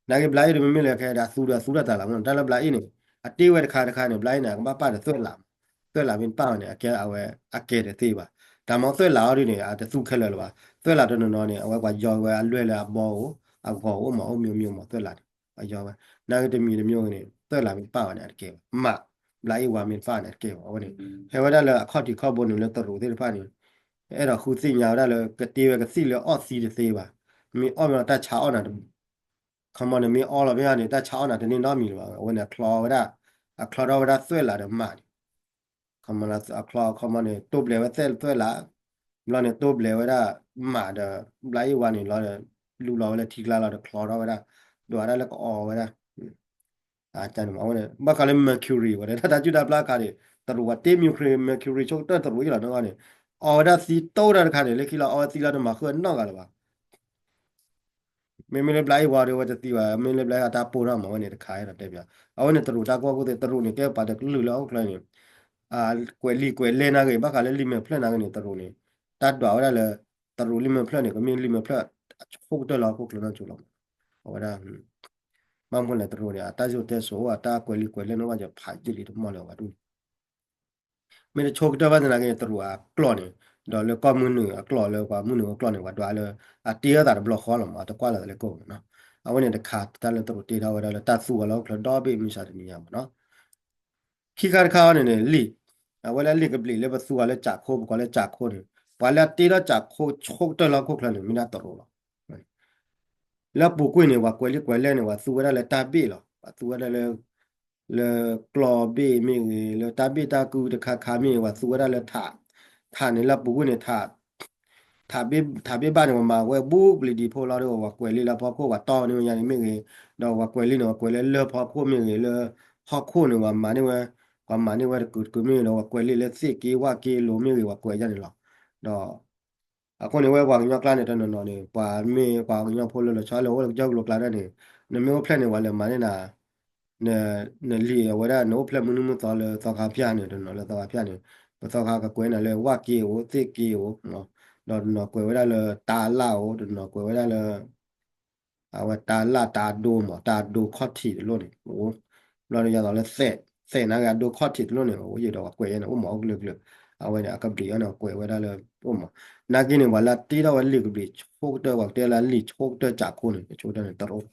နာ်က့ဘျါအ့ၣ်ဒီးမ့မ့ၢ်လၢခဲဒီးအသူဒီးအသူတၢ်တၢ်လီၤမး တၢ်လၢဘျါအ့ၣ်န့ၣ် အတ့ဝဲတခါတခါန့ၣ် ဘျါအ့ၣ်န့ၣ် အကဘၣ်ပာ်ဒီးသွဲၣ်လးမး သွဲၣ်လးမ့ၢ်တပာ်ဝဲန့ၣ် အကဲအဝဲအကဲတသ့ဘၣ်. တၢ်မ့ၢ်သွဲၣ်လးအီၤဒ်န့ၣ် အတသူခဲလၢာ်လၢၤဘၣ်. သွဲၣ်လးတနီၤနီၤန့ၣ် အဝဲပှၤယီၤဝဲအလွဲၢ်လၢအဘီဧိၤ အဂီၤဧိၤမး အိၣ်မျိးမျိးမး သွဲၣ်လးန့ၣ် ပှၤယီၤဝဲ နာ်က့တမံၤတမျိးန့ၣ် သွဲၣ်လးမ့ၢ်တပာ်ဝဲန့ၣ် အတကဲဘၣ်. မး ဘျါအ့ၣ်ဝါမ့ၢ်တပာ်န့ၣ် အတကဲဘၣ်. အဝဲန့ၣ် ဟဲဝဲဒၣ်လၢအခီၣ်ထံးခီၣ်ဘိန့ၣ် လၢတရူးသ့ၣ်တဖၣ်န့ၣ် အဲၣ်ဒိးဃုသ့ၣ်ညါဝဲဒၣ်လၢ ကတ့ဝဲကသံၣ်လၢအီၣ်သံတသ့ဘၣ်. မ့ၢ်အီၣ်မ့ၢ်တၢ်ဆါအီၣ်နၤ ခီမီန့ၣ် မ့ၢ်အီၣ်လီၤမ့ၢ်အီၣ်န့ၣ် တၢ်ဆါအီၣ်နၤတန့ၢ်နီတမံၤလၢၤဘၣ်. အဝဲန့ၣ် အချီဝဲဒၣ် အချီထီၣ်ဝဲဒၣ်သွဲၣ်လးဒီးမးန့ၣ် ခီမီ အချီခီမီန့ၣ် တိဘျဲးဝဲသွဲၣ်လး ဘျီန့ၣ် တိဘျဲးဝဲဒၣ်မးဒီး ဘျါအ့ၣ်ဝါန့ၣ်လီၤဒီး လူလီၤဝဲလၢထံကျါလီၤဒီး ချီထီၣ်ဝဲဒၣ် ဒွးဒၣ်လၢကအီဝဲဒၣ် အဝဲန့ၣ် ဘၣ်ဃးလၢ mercury ဝဲဒၣ် တၢ်စုၣ်တၢ်ပျၢ်အခါန့ၣ် တရူးဝဲတ့ mercury mercury ဆိကတၢၢ်တရူးအံၤလီၤနီၤန့ၣ် အီဝဲဒၣ်သံတိၢ်တၢ်တခါန့ၣ် လၢခံလီၤအီဝဲသံလီၤတမၤဃုာ်နီတဂၤလၢၤဘၣ်. မ့မ့ၢ်လၢဘျါအ့ၣ်ဝါဒီး အဝဲတသံဘၣ် မ့မ့ၢ်လၢဘျါအ့ၣ်ဝါတၢ်ပိၢ်ထီၣ်မး အဝဲန့ၣ်တခါဒီးတဲပၠး အဝဲန့ၣ်တရူးတၢ်ကီၢ်ခိၣ်သ့ၣ် တရူးန့ၣ် ကဲပှၤတကလုာ်လၢဟီၣ်ခိၣ်ချၢန့ၣ် ကွဲးလံာ်ကွဲးလဲၢ်နာ်ဂ့ၤ ဘၣ်ဃးလၢလံာ်မဲာ်ဖျၢၣ်နာ်ဂ့ၤန့ၣ် တရူးန့ၣ် တၢ်ဒွးဝဲဒၣ်လၢ တရူးလံာ်မဲာ်ဖျၢၣ်န့ၣ် ကမ့ၢ်လံာ်မဲာ်ဖျၢၣ်အဆိကတၢၢ်လၢဟီၣ်ခိၣ်ချၢနီတစိၤလီၤ. အဝဲဒၣ် ဘၣ်မနုၤလဲၣ်တရူးန့ၣ် အတၢ်စံၣ်စိၤတဲစိၤအိၣ် အတၢ်ကွဲးလံာ်ကွဲးလဲၢ်န့ၣ် ဘၣ်ယဖးယံာ်လံတမီၢ်လၢၤဘၣ်ဒ်န့ၣ် မ့ၢ်တဆိကတၢၢ်ဘၣ်သနာ်က့န့ၣ် တရူးအကျိာ်န့ၣ် ဒီးလၢကီၢ်မုၢ်နုာ်အကျိာ်လၢပှၤမုၢ်နုာ်အကျိာ်န့ၣ် ပှၤဒွးလၢ အတ့အသးတဘျီဃီလီၤမး အတကွၢ်လီၤသးလၢကီၢ်ပူၤနီၤ. အဝဲန့ၣ်တခါတၢ်လၢတရူးတ့ထီၣ်ဝဲဒၣ်လၢတၢ်သူအီၤလၢဟီၣ်ခိၣ်ချၢဒီဘ့ၣ်မုၢ်ဆါတနံၤညါမးနီၤ. ခံခါတခါအံၤန့ၣ်န့ၣ် လံာ် အဝဲလၢလံာ်ကဘျံးလၢပသူအီၤလၢကၠးခိၣ် ပကိးလၢကၠးခိၣ်န့ၣ် ပှၤလၢအတ့ထီၣ်ကၠးခိၣ်ဆိကတၢၢ်လၢဟီၣ်ခိၣ်ချၢန့ၣ် မ့ၢ်ဒၣ်တရူးလီၤ. လၢအပူၤကွံာ်န့ၣ် ပှၤကွဲးလံာ်ကွဲးလဲၢ်န့ၣ် ပှၤသူဝဲဒၣ်လၢတၢ်ဘ့ၣ်လီၤ. ပှၤသူဝဲဒၣ်လၢ လၢကျီၢ်ဘ့ၣ်မ့ၢ်ဂ့ၤ လၢတၢ်ဘ့ၣ်တၢ်ကုတခါခါမ့ၢ်ဂ့ၤ ပှၤသူဝဲဒၣ်လၢထး ထးန့ၣ်လၢအပူၤကွံာ်န့ၣ် ထးဘ့ၣ်ဘၣ်န့ၣ် ပှၤမၤဝဲဘူးကလံၤဒံးဖိလီၤဒီး ပှၤကွဲးလံာ်လၢဖီခိၣ် ပှၤတီန့ၢ်ဝဲညါန့ၣ်မ့ၢ်ဂ့ၤ ဒီးပှၤကွဲးလံာ်န့ၣ် ပှၤကွဲးလၢလၢဖီခိၣ်မ့ၢ်ဂ့ၤ လၢဟီၣ်ခိၣ်န့ၣ် ပှၤမၤန့ၢ်ဝဲ ပှၤမၤန့ၢ်ဝဲတကုာ်တကုာ်မ့ၢ်ဂ့ၤ ဒီးပှၤကွဲးလံာ်လၢသ့ၣ်က့ဝၣ်က့လိၤမ့ၢ်ဂ့ၤ ပှၤကွဲးယါန့ၣ်လီၤ. ဒီး အဃိန့ၣ် ဝဲပှၤကညီကျါန့ၣ် တနီၤနီၤန့ၣ် ပှၤမ့ၢ်ပှၤကညီဖိလၢလီၤဆီလၢအိၣ်လၢကစၢၢ်ကလိကျါဒၣ်န့ၣ် နမ့ၢ်အိၣ်ဖျဲၣ်န့ၣ် ပှၤလဲၤမၤန့ၢ်နၤ နလံာ်အဝဲဒၣ် နအိၣ်ဖျဲၣ်မုၢ်နံၤမုၢ်သီလၢသီခါဖၠၣ်န့ၣ် တနီၤလၢသီခါဖၠၣ်န့ၣ် ပသီခါကကွဲးနၤလၢဝၣ်က့အိၣ် သ့ၣ်က့အိၣ် ဒီးတနီၤကွဲးဝဲဒၣ်လၢတၢ်လၣ်အိၣ် တနီၤကွဲးဝဲဒၣ်လၢ အဝဲတၢ်လၣ်တၢ်ဒိမး တၢ်ဒိခီၣ်ထံးတလိၣ်န့ၣ် အိၣ် ဘျီဒီးယသးလၢသဲး သဲးနာ်က့အဒိခီၣ်ထံးတလိၣ်န့ၣ် အိၣ်ယံာ်ဒီးပှၤကွဲးယါန့ၣ် အိၣ်မးအိၣ်ကလုာ်ကလုာ် အဝဲန့ၣ် အကဘျံးအီၤန့ၣ် ကွဲးဝဲဒၣ်လၢ အိၣ်မး နာ်က့န့ၣ် ပှၤလၢတ့ထီၣ်ဝဲလံာ်ကဘျံးဆိကတၢၢ် ပှၤကတဲလၢလံာ်ဆိကတၢၢ်ကၠးခိၣ်န့ၣ် ဆိကတၢၢ်န့ၣ် တရူး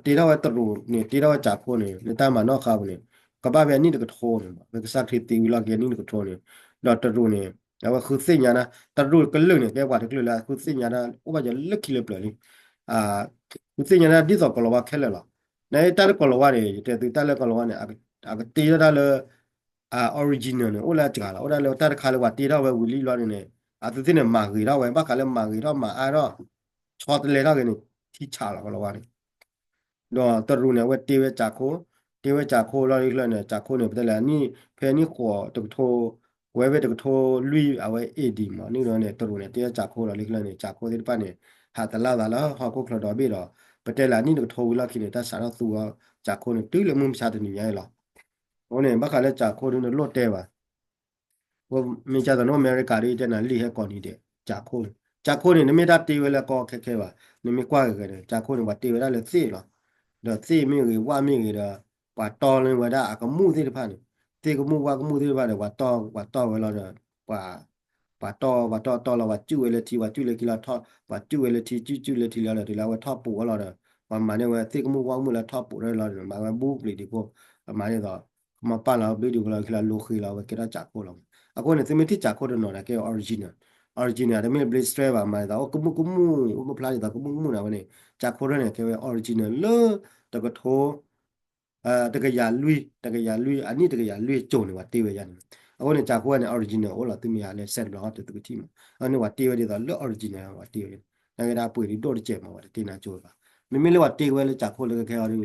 ဒီးတ့ထီၣ်ဝဲတရူးန့ၣ် တ့ထီၣ်ဝဲကၠးခိၣ်န့ၣ် လၢတၢ်မၤနီၣ်ဃါပူၤန့ၣ် ကဘၣ်ဖဲအနံၣ်တကထိန့ၣ် ဖဲကစၢ်ခရံာ်သံဝံၤလီၢ်ခံအနံၣ်တကထိန့ၣ် ဒီးတရူးန့ၣ် အဝဲဃုသ့ၣ်ညါဒၣ် တရူးကလုာ်န့ၣ် ကဲပှၤတကလုာ်လၢအဃုသ့ၣ်ညါဒၣ် အိၣ်ဘၣ်ယလၢခံလၢပျၢၤလံ ဃုသ့ၣ်ညါဒၣ်ဒ်သိးကီၤလၤဝါခဲလၢာ်လီၤ. နတၢ်လၢကီၤလၤဝါန့ၣ် ယတဲသုတၢ်လၢကီၤလၤဝါန့ၣ် အကတ့ထီၣ်တၢ်လၢ original န့ၣ် အိၣ်လၢအစှၤလီၤ အိၣ်ဒၣ်လၢတၢ်တခါလၢပှၤတ့ထီၣ်ဝဲဝံၤလံဘျီန့ၣ်န့ၣ် အသုသ့ၣ်န့ၣ် မၤဂ့ၤထီၣ်ဝဲ ဘၣ်ဃးလၢမၤဂ့ၤထီၣ်မၤအါထီၣ် ဆီတလဲထီၣ်က့ၤန့ၣ် ထံဆးလီၤ ကီၤလၤဝါန့ၣ် ဒီးတရူးန့ၣ် အဝဲတ့ဝဲကၠးခိၣ် တ့ဝဲကၠးခိၣ်လီၤလံချၢန့ၣ် ကၠးခိၣ်န့ၣ် ပတဲလၢအနံၣ် ဖဲအနံၣ်ဃိးတကထိ ကွဲးဖဲတကထိလွံၢ် အဝဲ A D မး နံၣ်ဒီးန့ၣ် တရူးန့ၣ် တ့ဝဲကၠးခိၣ်လီၤလံချၢန့ၣ် ကၠးခိၣ်သ့ၣ်တဖၣ်န့ၣ် ဟးသလၣ်သးလၢဟီၣ်ခိၣ်ချၢဒီဘ့ၣ်ဒီး ပတဲလၢအနံၣ်တကထိဝံၤလီၢ်ခံန့ၣ် တၢ်စးထီၣ်သူအီၤ ကၠးခိၣ်န့ၣ် တုၤလၢမုၢ်မဆါတနံၤညါအံၤလီၤ. အဃိန့ၣ် ဘၣ်ဃးလၢကၠးခိၣ်ဒ်န့ၣ်လိၣ်တဲဘၣ် မ့ၢ်ကၢ်သိးန့ၣ် အမဲရကၤဒ်တဲနၤလံာ်ဟဲကိးနံၤဒဲး ကၠးခိၣ်န့ၣ် ကၠးခိၣ်န့ၣ် တမ့ၢ်တၢ်တ့ဝဲလၢကီခဲခဲဘၣ် နမ့ၢ်ကွၢ်ဂ့ၤဂ့ၤန့ၣ် ကၠးခိၣ်န့ၣ် ပှၤတ့ဝဲဒၣ်လၢသ့ၣ်လီၤ. ဒီးသ့ၣ်မ့ၢ်ဂ့ၤ ဝၣ်မ့ၢ်ဂ့ၤဒီး ပှၤတီန့ၢ်ဝဲဒၣ်အကမူၣ်သ့ၣ်တဖၣ်န့ၣ် သ့ၣ်ကမူၣ်ဝၣ်ကမူၣ်သ့ၣ်တဖၣ်ဒီး ပှၤတီ ပှၤတီဝဲလီၤဒီး ပှၤ ပှၤတီ ပှၤတီတီလီၤ ပှၤစုၣ်ဝဲလၢထံ ပှၤစုၣ်လၢခံလီၤထီၣ် ပှၤစုၣ်ဝဲလၢထံ စုၣ်စုၣ်လၢထံလီၤဒီး တုၤလၢအဝဲထီၣ်ပူးဝဲလီၤဒီး ပှၤမၤန့ၢ်ဝဲသ့ၣ်ကမူၣ်ဝၣ်ကမူၣ်လၢထီၣ်ပူးထီၣ်လီၤဒီး မၤဝဲဘူးပျံၤဒံးဖိ အမၤန့ၢ်သိး ကမၤပာ်လီၤဘျုးဒံးဖိလီၤခံလီၤ လိဃ့လီၤ အဝဲကဲထီၣ်ကၠးခိၣ်လီၤ. အဃိန့ၣ် သုမ့ၢ်ထံၣ်ကၠးခိၣ်တနီၤန့ၣ် ကဲ original original တမ့ၢ် blade strand ဘၣ် မၤန့ၢ်သိး အိၣ်ကမူၣ်ကမူၣ် အိၣ်မုၢ်ဖျါဒ်သိးကမူၣ်ကမူၣ်န့ၣ် အဝဲန့ၣ် ကၠးခိၣ်ထီၣ်န့ၣ် ကဲဝဲ original လၢတကထိ တကယၤလွံၢ် တကယၤလွံၢ် အနံၣ်တကယၤလွံၢ်ကၠိန့ၣ် ပှၤတ့ဝဲယါန့ၣ်. အဃိန့ၣ် ကၠးခိၣ်ဝဲန့ၣ် original အိၣ်လီၤ သုမ့ၢ်ယါလၢ စဲးတဘျီဃီတုၤသုကထံၣ်မး. အဃိန့ၣ် ပှၤတ့ဝဲဒ်သိးလၢ original ပှၤတ့ဝဲ, နာ်က့ဒၣ်ပှ့ၤဒ်ဒိၣ်တစဲးမး ပှၤတတ့နၤကၠိဘၣ်. မ့မ့ၢ်လၢပှၤတ့ဝဲလၢကၠးခိၣ်လၢခဲအံၤဒီး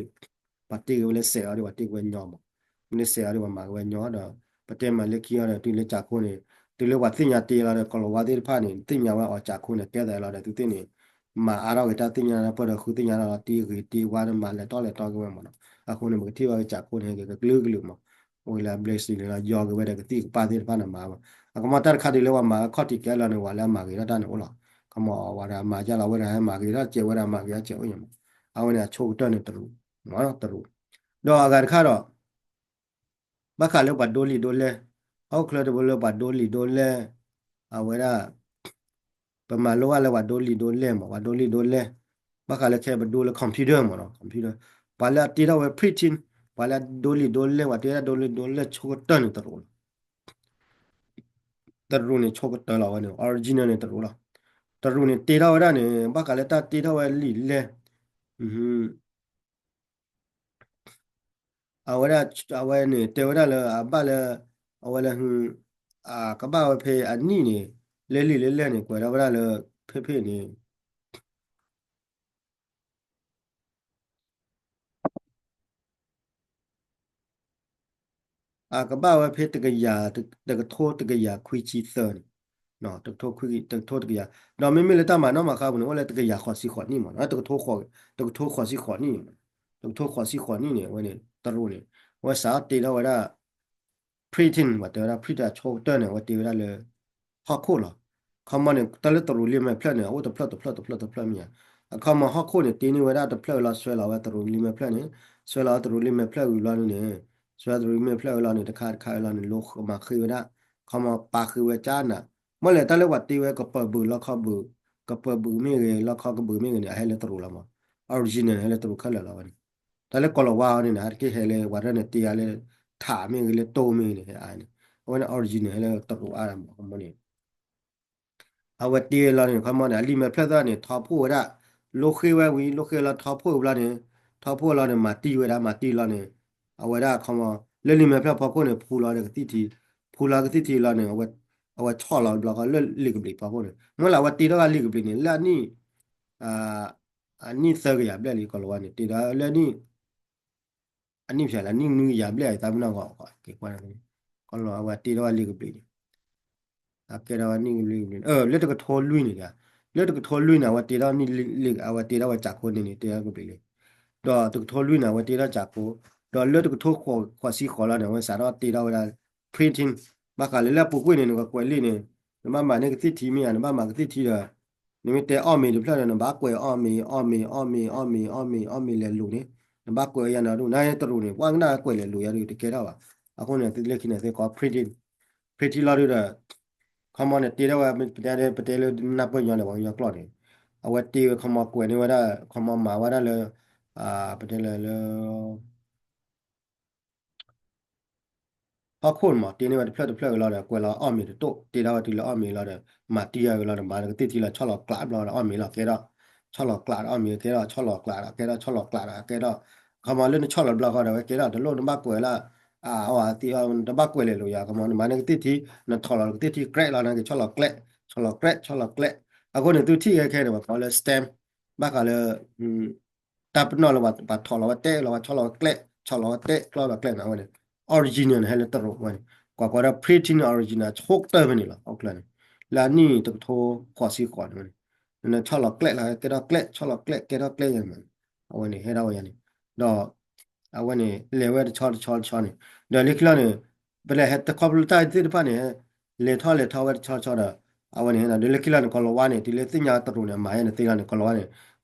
ပှၤတ့ဝဲလၢစဲးအံၤဒီး ပှၤတ့ဝဲညီမး. မ့ၢ်လၢစဲးအံၤဒီး ပှၤမၤက့ၤဝဲညီဒီး ပတဲမးလၢခံအံၤဒီး တုၤလၢကၠးခိၣ်န့ၣ် တုၤလၢပှၤသ့ၣ်ညါတ့လီၤဒီး ကီၤလၤဝါသ့ၣ်တဖၣ်န့ၣ် သ့ၣ်ညါဝဲအီၤကၠးခိၣ်န့ၣ် ကဲသးလီၤဒီး သုသ့ၣ်န့ၣ် မၤအါထီၣ်က့ၤတၢ်သ့ၣ်ညါဒီး ပှၤဒီးဃုသ့ၣ်ညါလီၤ တ့ဂ့ၤတ့ဝါဒီး မၤလဲၤထီၣ်လဲၤထီၣ်က့ၤဝဲမးနီၤ. အဃိန့ၣ် ပကထံၣ်ဘၣ်ကၠးခိၣ်န့ၣ် ကကလုာ်ကလုာ်မး အိၣ်လၢအ blessing န့ၣ်လီၤ ယီၤက့ၤဝဲဒီးကသံၣ်ကပၢ်သ့ၣ်တဖၣ်န့ၣ်မၤမး. အခီမီတၢ်တခါဒ်လၢပှၤမၤခီၣ်ထံးကဲလီၤန့ၣ် ပှၤလၢအမၤဂ့ၤထီၣ်တၢ်န့ၣ်အိၣ်လီၤ. ခီမီ ဝဲဒၣ်မၤယါလီၤ ဝဲဒၣ်ဟဲမၤဂ့ၤထီၣ်စဲး ဝဲဒၣ်မၤဂ့ၤထီၣ်စဲးအိၣ်ညါမး. အဝဲန့ၣ်အဆိကတၢၢ်န့ၣ်တရူး မးတရူး. ဒီးအဂၤတခါဒီး ဘၣ်ဃးလၢပှၤဒိလံာ်ဒိလဲၢ်, ဟီၣ်ခိၣ်ချၢတဘိလၢပှၤဒိလံာ်ဒိလဲၢ်, အဝဲဒၣ် ပမၤလိဘၣ်လၢပှၤဒိလံာ်ဒိလဲၢ်မး ပှၤဒိလံာ်ဒိလဲၢ်, ဘၣ်ဃးလၢခဲပဒိလၢ computer မးနီၤ computer, ပှၤလၢအတ့ထီၣ်ဝဲ printing, ပှၤလၢအဒိလံာ်ဒိလဲၢ် ပှၤတ့ဝဲဒၣ်ဒိလံာ်ဒိလဲၢ်ဆိကတၢၢ်န့ၣ်တရူးလီၤ. တရူးန့ၣ်ဆိကတၢၢ်လီၤဝဲန့ၣ် original န့ၣ်တရူးလီၤ. တရူးန့ၣ်တ့ထီၣ်ဝဲဒၣ်န့ၣ် ဘၣ်ဃးလၢတၢ်တ့ထီၣ်ဝဲလံာ်လဲၢ် အဝဲဒၣ် အဝဲန့ၣ်တဲဝဲဒၣ်လၢအဘၣ်လၢ အဝဲလၢ အကဘၣ်ဝဲဖဲအနံၣ်န့ၣ် လၢလံာ်လၢလဲၢ်န့ၣ် ကွဲးထီၣ်ဝဲဒၣ်လၢ ဖဲဖဲန့ၣ် အကဘၣ်ဝဲဖဲတကယၤ တကထိတကယၤခွံဆံသၢန့ၣ်, တကထိခွံ တကထိတကယၤ, ဒီးမ့မ့ၢ်လၢတၢ်မၤနီၣ်မၤဃါပူၤန့ၣ် အိၣ်လၢတကယၤဃိးဆံဃိးနံၣ်မး တကထိ တကထိဃိးဆံဃိးနံၣ်န့ၣ်, တကထိဃိးဆံဃိးနံၣ်န့ၣ် အဝဲန့ၣ် တရူးန့ၣ် အဝဲစးထီၣ်တ့ထီၣ်ဝဲဒၣ် printing ပှၤတဲဝဲဒၣ် printing အဆိကတၢၢ်န့ၣ် အဝဲတ့ဝဲဒၣ်လၢ ဟီၣ်ခိၣ်လီၤ. ခီမီန့ၣ် တၢ်လၢတရူးလံာ်မဲာ်ဖျၢၣ်န့ၣ် အအိၣ်တဖျၢၣ်တဖျၢၣ်တဖျၢၣ်တဖျၢၣ်မ့ၢ်ဧါ. အခီမီဟီၣ်ခိၣ်န့ၣ် တ့န့ၢ်ဝဲဒၣ်တဖျၢၣ်လီၤ ဆွဲလီၤဝဲတရူးလံာ်မဲာ်ဖျၢၣ်န့ၣ်, ဆွဲလီၤဝဲတရူးလံာ်မဲာ်ဖျၢၣ်ဝံၤလီၤန့ၣ်, ဆွဲလီၤတရူးလံာ်မဲာ်ဖျၢၣ်ဝံၤလီၤန့ၣ် တခါတခါဝံၤလီၤန့ၣ် လိမၤဃ့ဝဲဒၣ်, ခီမီပာ်ဃ့ဝဲကၠါနၤ, မ့ၢ်လဲၣ်တၢ်လၢပှၤတ့ဝဲကပၢၤဘုးလီခီဘုး, ကပၢၤဘုးမ့ၢ်ဂ့ၤ လီခီကဘုးမ့ၢ်ဂ့ၤန့ၣ် အဟဲလၢတရူးလီၤမး, original ဟဲလၢတရူးခဲလၢာ်လီၤဝဲန့ၣ်. တၢ်လၢကီၤလၤဝါန့ၣ် ဟဲတက့ၢ်ဟဲလၢ ပှၤတၢ်န့ၣ်တ့အါလၢ ထးမ့ၢ်ဂ့ၤလၢတိၢ်မ့ၢ်ဂ့ၤန့ၣ် ဟဲအါန့ၣ်, အဝဲန့ၣ် original ဟဲလၢတရူးအါမး ခီမီန့ၣ် အဝဲတ့လီၤန့ၣ် ခီမီန့ၣ် အလံာ်မဲာ်ဖျၢၣ်သၣ်န့ၣ် ထီဖှိၣ်ဝဲဒၣ်, လိဃ့ဝဲဝံၤ လိဃ့လီၤထီဖှိၣ်ဝံၤဘျီန့ၣ်, ထီဖှိၣ်လီၤန့ၣ် မၤတံၢ်ဝဲဒၣ် မၤတံၢ်လီၤန့ၣ်, အဝဲဒၣ်ခီမီ လၢလံာ်မဲာ်ဖျၢၣ်ဖီခိၣ်န့ၣ် ဖူလီၤဒီးကသံၣ်ထံ, ဖူလီၤကသံၣ်ထံလီၤန့ၣ်, အဝဲဆီၣ်လီၤတဘျီဃီလၢလံာ်ကဘျံးဖီခိၣ်န့ၣ်, မ့ၢ်လၢအဝဲတ့ထီၣ်ဝဲလံာ်ကဘျံးန့ၣ် လၢအနံၣ် အနံၣ်သၢကယၤဘျဲၣ်လံ ကီၤလၤဝါန့ၣ် တ့ထီၣ်လၢနံၣ် အနံၣ်ဖျဲးလၢနံၣ်နွံကယၤဘျဲၣ်အံၤ သးမုၢ်နီၢ်ဂီၢ် က့ၤကွၢ်န့ၣ်, ကီၤလၤဝါအဝဲတ့ထီၣ်ဝဲလံာ်ကဘျံးန့ၣ်, အကဲထီၣ်ဝဲနံၣ်ကဘျံးကဘျံးန့ၣ်, လၢတကထိလွံၢ်န့ၣ်, လၢတကထိလွံၢ်န့ၣ် အဝဲတ့ထီၣ်နံၣ်လံာ် အဝဲတ့ထီၣ်ဝဲကၠးခိၣ်န့ၣ်န့ၣ် တ့ထီၣ်ကဘျံးလံ, ဒီးတကထိလွံၢ်န့ၣ် အဝဲတ့ထီၣ်ကၠးခိၣ်, ဒီးလၢတကထိဃိးဆံဃိးလီၤန့ၣ် အဝဲစးထီၣ်တ့ထီၣ်ဝဲဒၣ် printing, ဘၣ်ဃးလၢလၢအပူၤကွံာ်န့ၣ် နကကွဲးလံာ်န့ၣ်, နဘၣ်မၤန့ၢ်ကသံၣ်ထံမ့ၢ်ဧါ, နဘၣ်မၤကသံၣ်ထံဒီး နမ့ၢ်တဲအီၣ်မ့ၤတဖျၢၣ်ဒီး နဘၣ်ကွဲးအီၣ်မ့ၤ အီၣ်မ့ၤ အီၣ်မ့ၤ အီၣ်မ့ၤ အီၣ်မ့ၤ အီၣ်မ့ၤလဲၤလိၤန့ၣ်, နဘၣ်ကွဲးယါန့ၣ်ဒ် နတရူးန့ၣ် ပှၤကနၣ်ကွဲးလဲၤလိၤယါဒ်တကဲထီၣ်ဘၣ်. အဃိန့ၣ် လၢခံန့ၣ် သုကိး printing, printing လီၤဒုဒီး ခီမီန့ၣ် တ့ထီၣ်ဝဲ ပတဲလၢနၢ်ပၢၢ်ညီန့ၣ် ပှၤကညီကျိာ်န့ၣ်, အဝဲတ့ဝဲခီမီကွဲးန့ၢ်ဝဲဒၣ် ခီမီမၤဝဲဒၣ်လၢ ပတဲလၢလၢ ဟီၣ်ခိၣ်န့ၣ်မး တ့န့ၢ်ဝဲတဖျၢၣ်တဖျၢၣ်ဝံၤလီၤဒီး ကွဲးလီၤအီၣ်မ့ၤတတိၢ် တ့ထီၣ်ဝဲတုၤလၢအီၣ်မ့ၤလီၤဒီး မၤတံၢ်ယါဝံၤလီၤဒီး မၤကသံၣ်ထံလီၤ ဆီၣ်လီၤကျးဘျီဒီး အီၣ်မ့ၤလီၤကဲထီၣ်, ဆီၣ်လီၤကျးဒီးအီၣ်မ့ၤကဲထီၣ် ဆီၣ်လီၤကျးဒီးကဲထီၣ် ဆီၣ်လီၤကျးဒီးကဲထီၣ်, ခီမီလၢနဆီၣ်လီၤဘျီဃီဒီး ဝဲကဲထီၣ်တလိၣ် နဘၣ်ကွဲးလၢ အဝဲသ့ၣ်အီၤ နတဘၣ်ကွဲးလဲၤလိၤယါ ခီမီ နမၤန့ၢ်ကသံၣ်ထံ နထီၣ်လီၤကသံၣ်ထံ ကြဲးလီၤ နကဆီၣ်လီၤကျဲး ဆီၣ်လီၤကျဲး ဆီၣ်လီၤကျဲး, အဃိန့ၣ် သုထံၣ်ခဲခဲန့ၣ် ပှၤကိးလၢ stamp ဘၣ်ဃးလၢ တၢ်ပနီၣ်လၢပှၤထီၣ်လီၤဝဲတဲလီၤဝဲ ဆီၣ်လီၤဝဲကျဲး ဆီၣ်လီၤဝဲတဲ ကျီလီၤကျဲးန့ၣ် အဝဲန့ၣ် original န့ၣ် ဟဲလၢတရူးဝဲန့ၣ် ကွၢ်ကွၢ်ဒီး printing original ဆိကတၢၢ်ဖဲန့ၣ်လီၤ ဟီၣ်ခိၣ်ချၢန့ၣ် လၢအနံၣ်တကထိဃိးဆံဃိးန့ၣ်ဝဲန့ၣ် နဆီၣ်လီၤကျဲးလီၤ ကဲထီၣ်ကျဲး ဆီၣ်လီၤကျဲး ကဲထီၣ်ကျဲးယဲၢ်န့ၣ် အဝဲန့ၣ် ဟဲထီၣ်ဝဲယါန့ၣ် ဒီး အဝဲန့ၣ် လဲၤဝဲတဆီတဆီတဆီန့ၣ် ဒီးလၢခံလီၤန့ၣ် ပလဲၤဟဲတခီဖျိတၢ်သ့ၣ်တဖၣ်န့ၣ် လဲၤထီၣ်လဲၤထီဝဲတဆီတဆီဒီး အဝဲန့ၣ် ဒီးလၢခံလီၤန့ၣ် ကီၤလၤဝါန့ၣ် တုၤလၢသ့ၣ်ညါတရူးန့ၣ် မၤယဲန့ၣ်သ့လီၤန့ၣ် ကီၤလၤဝါန့ၣ်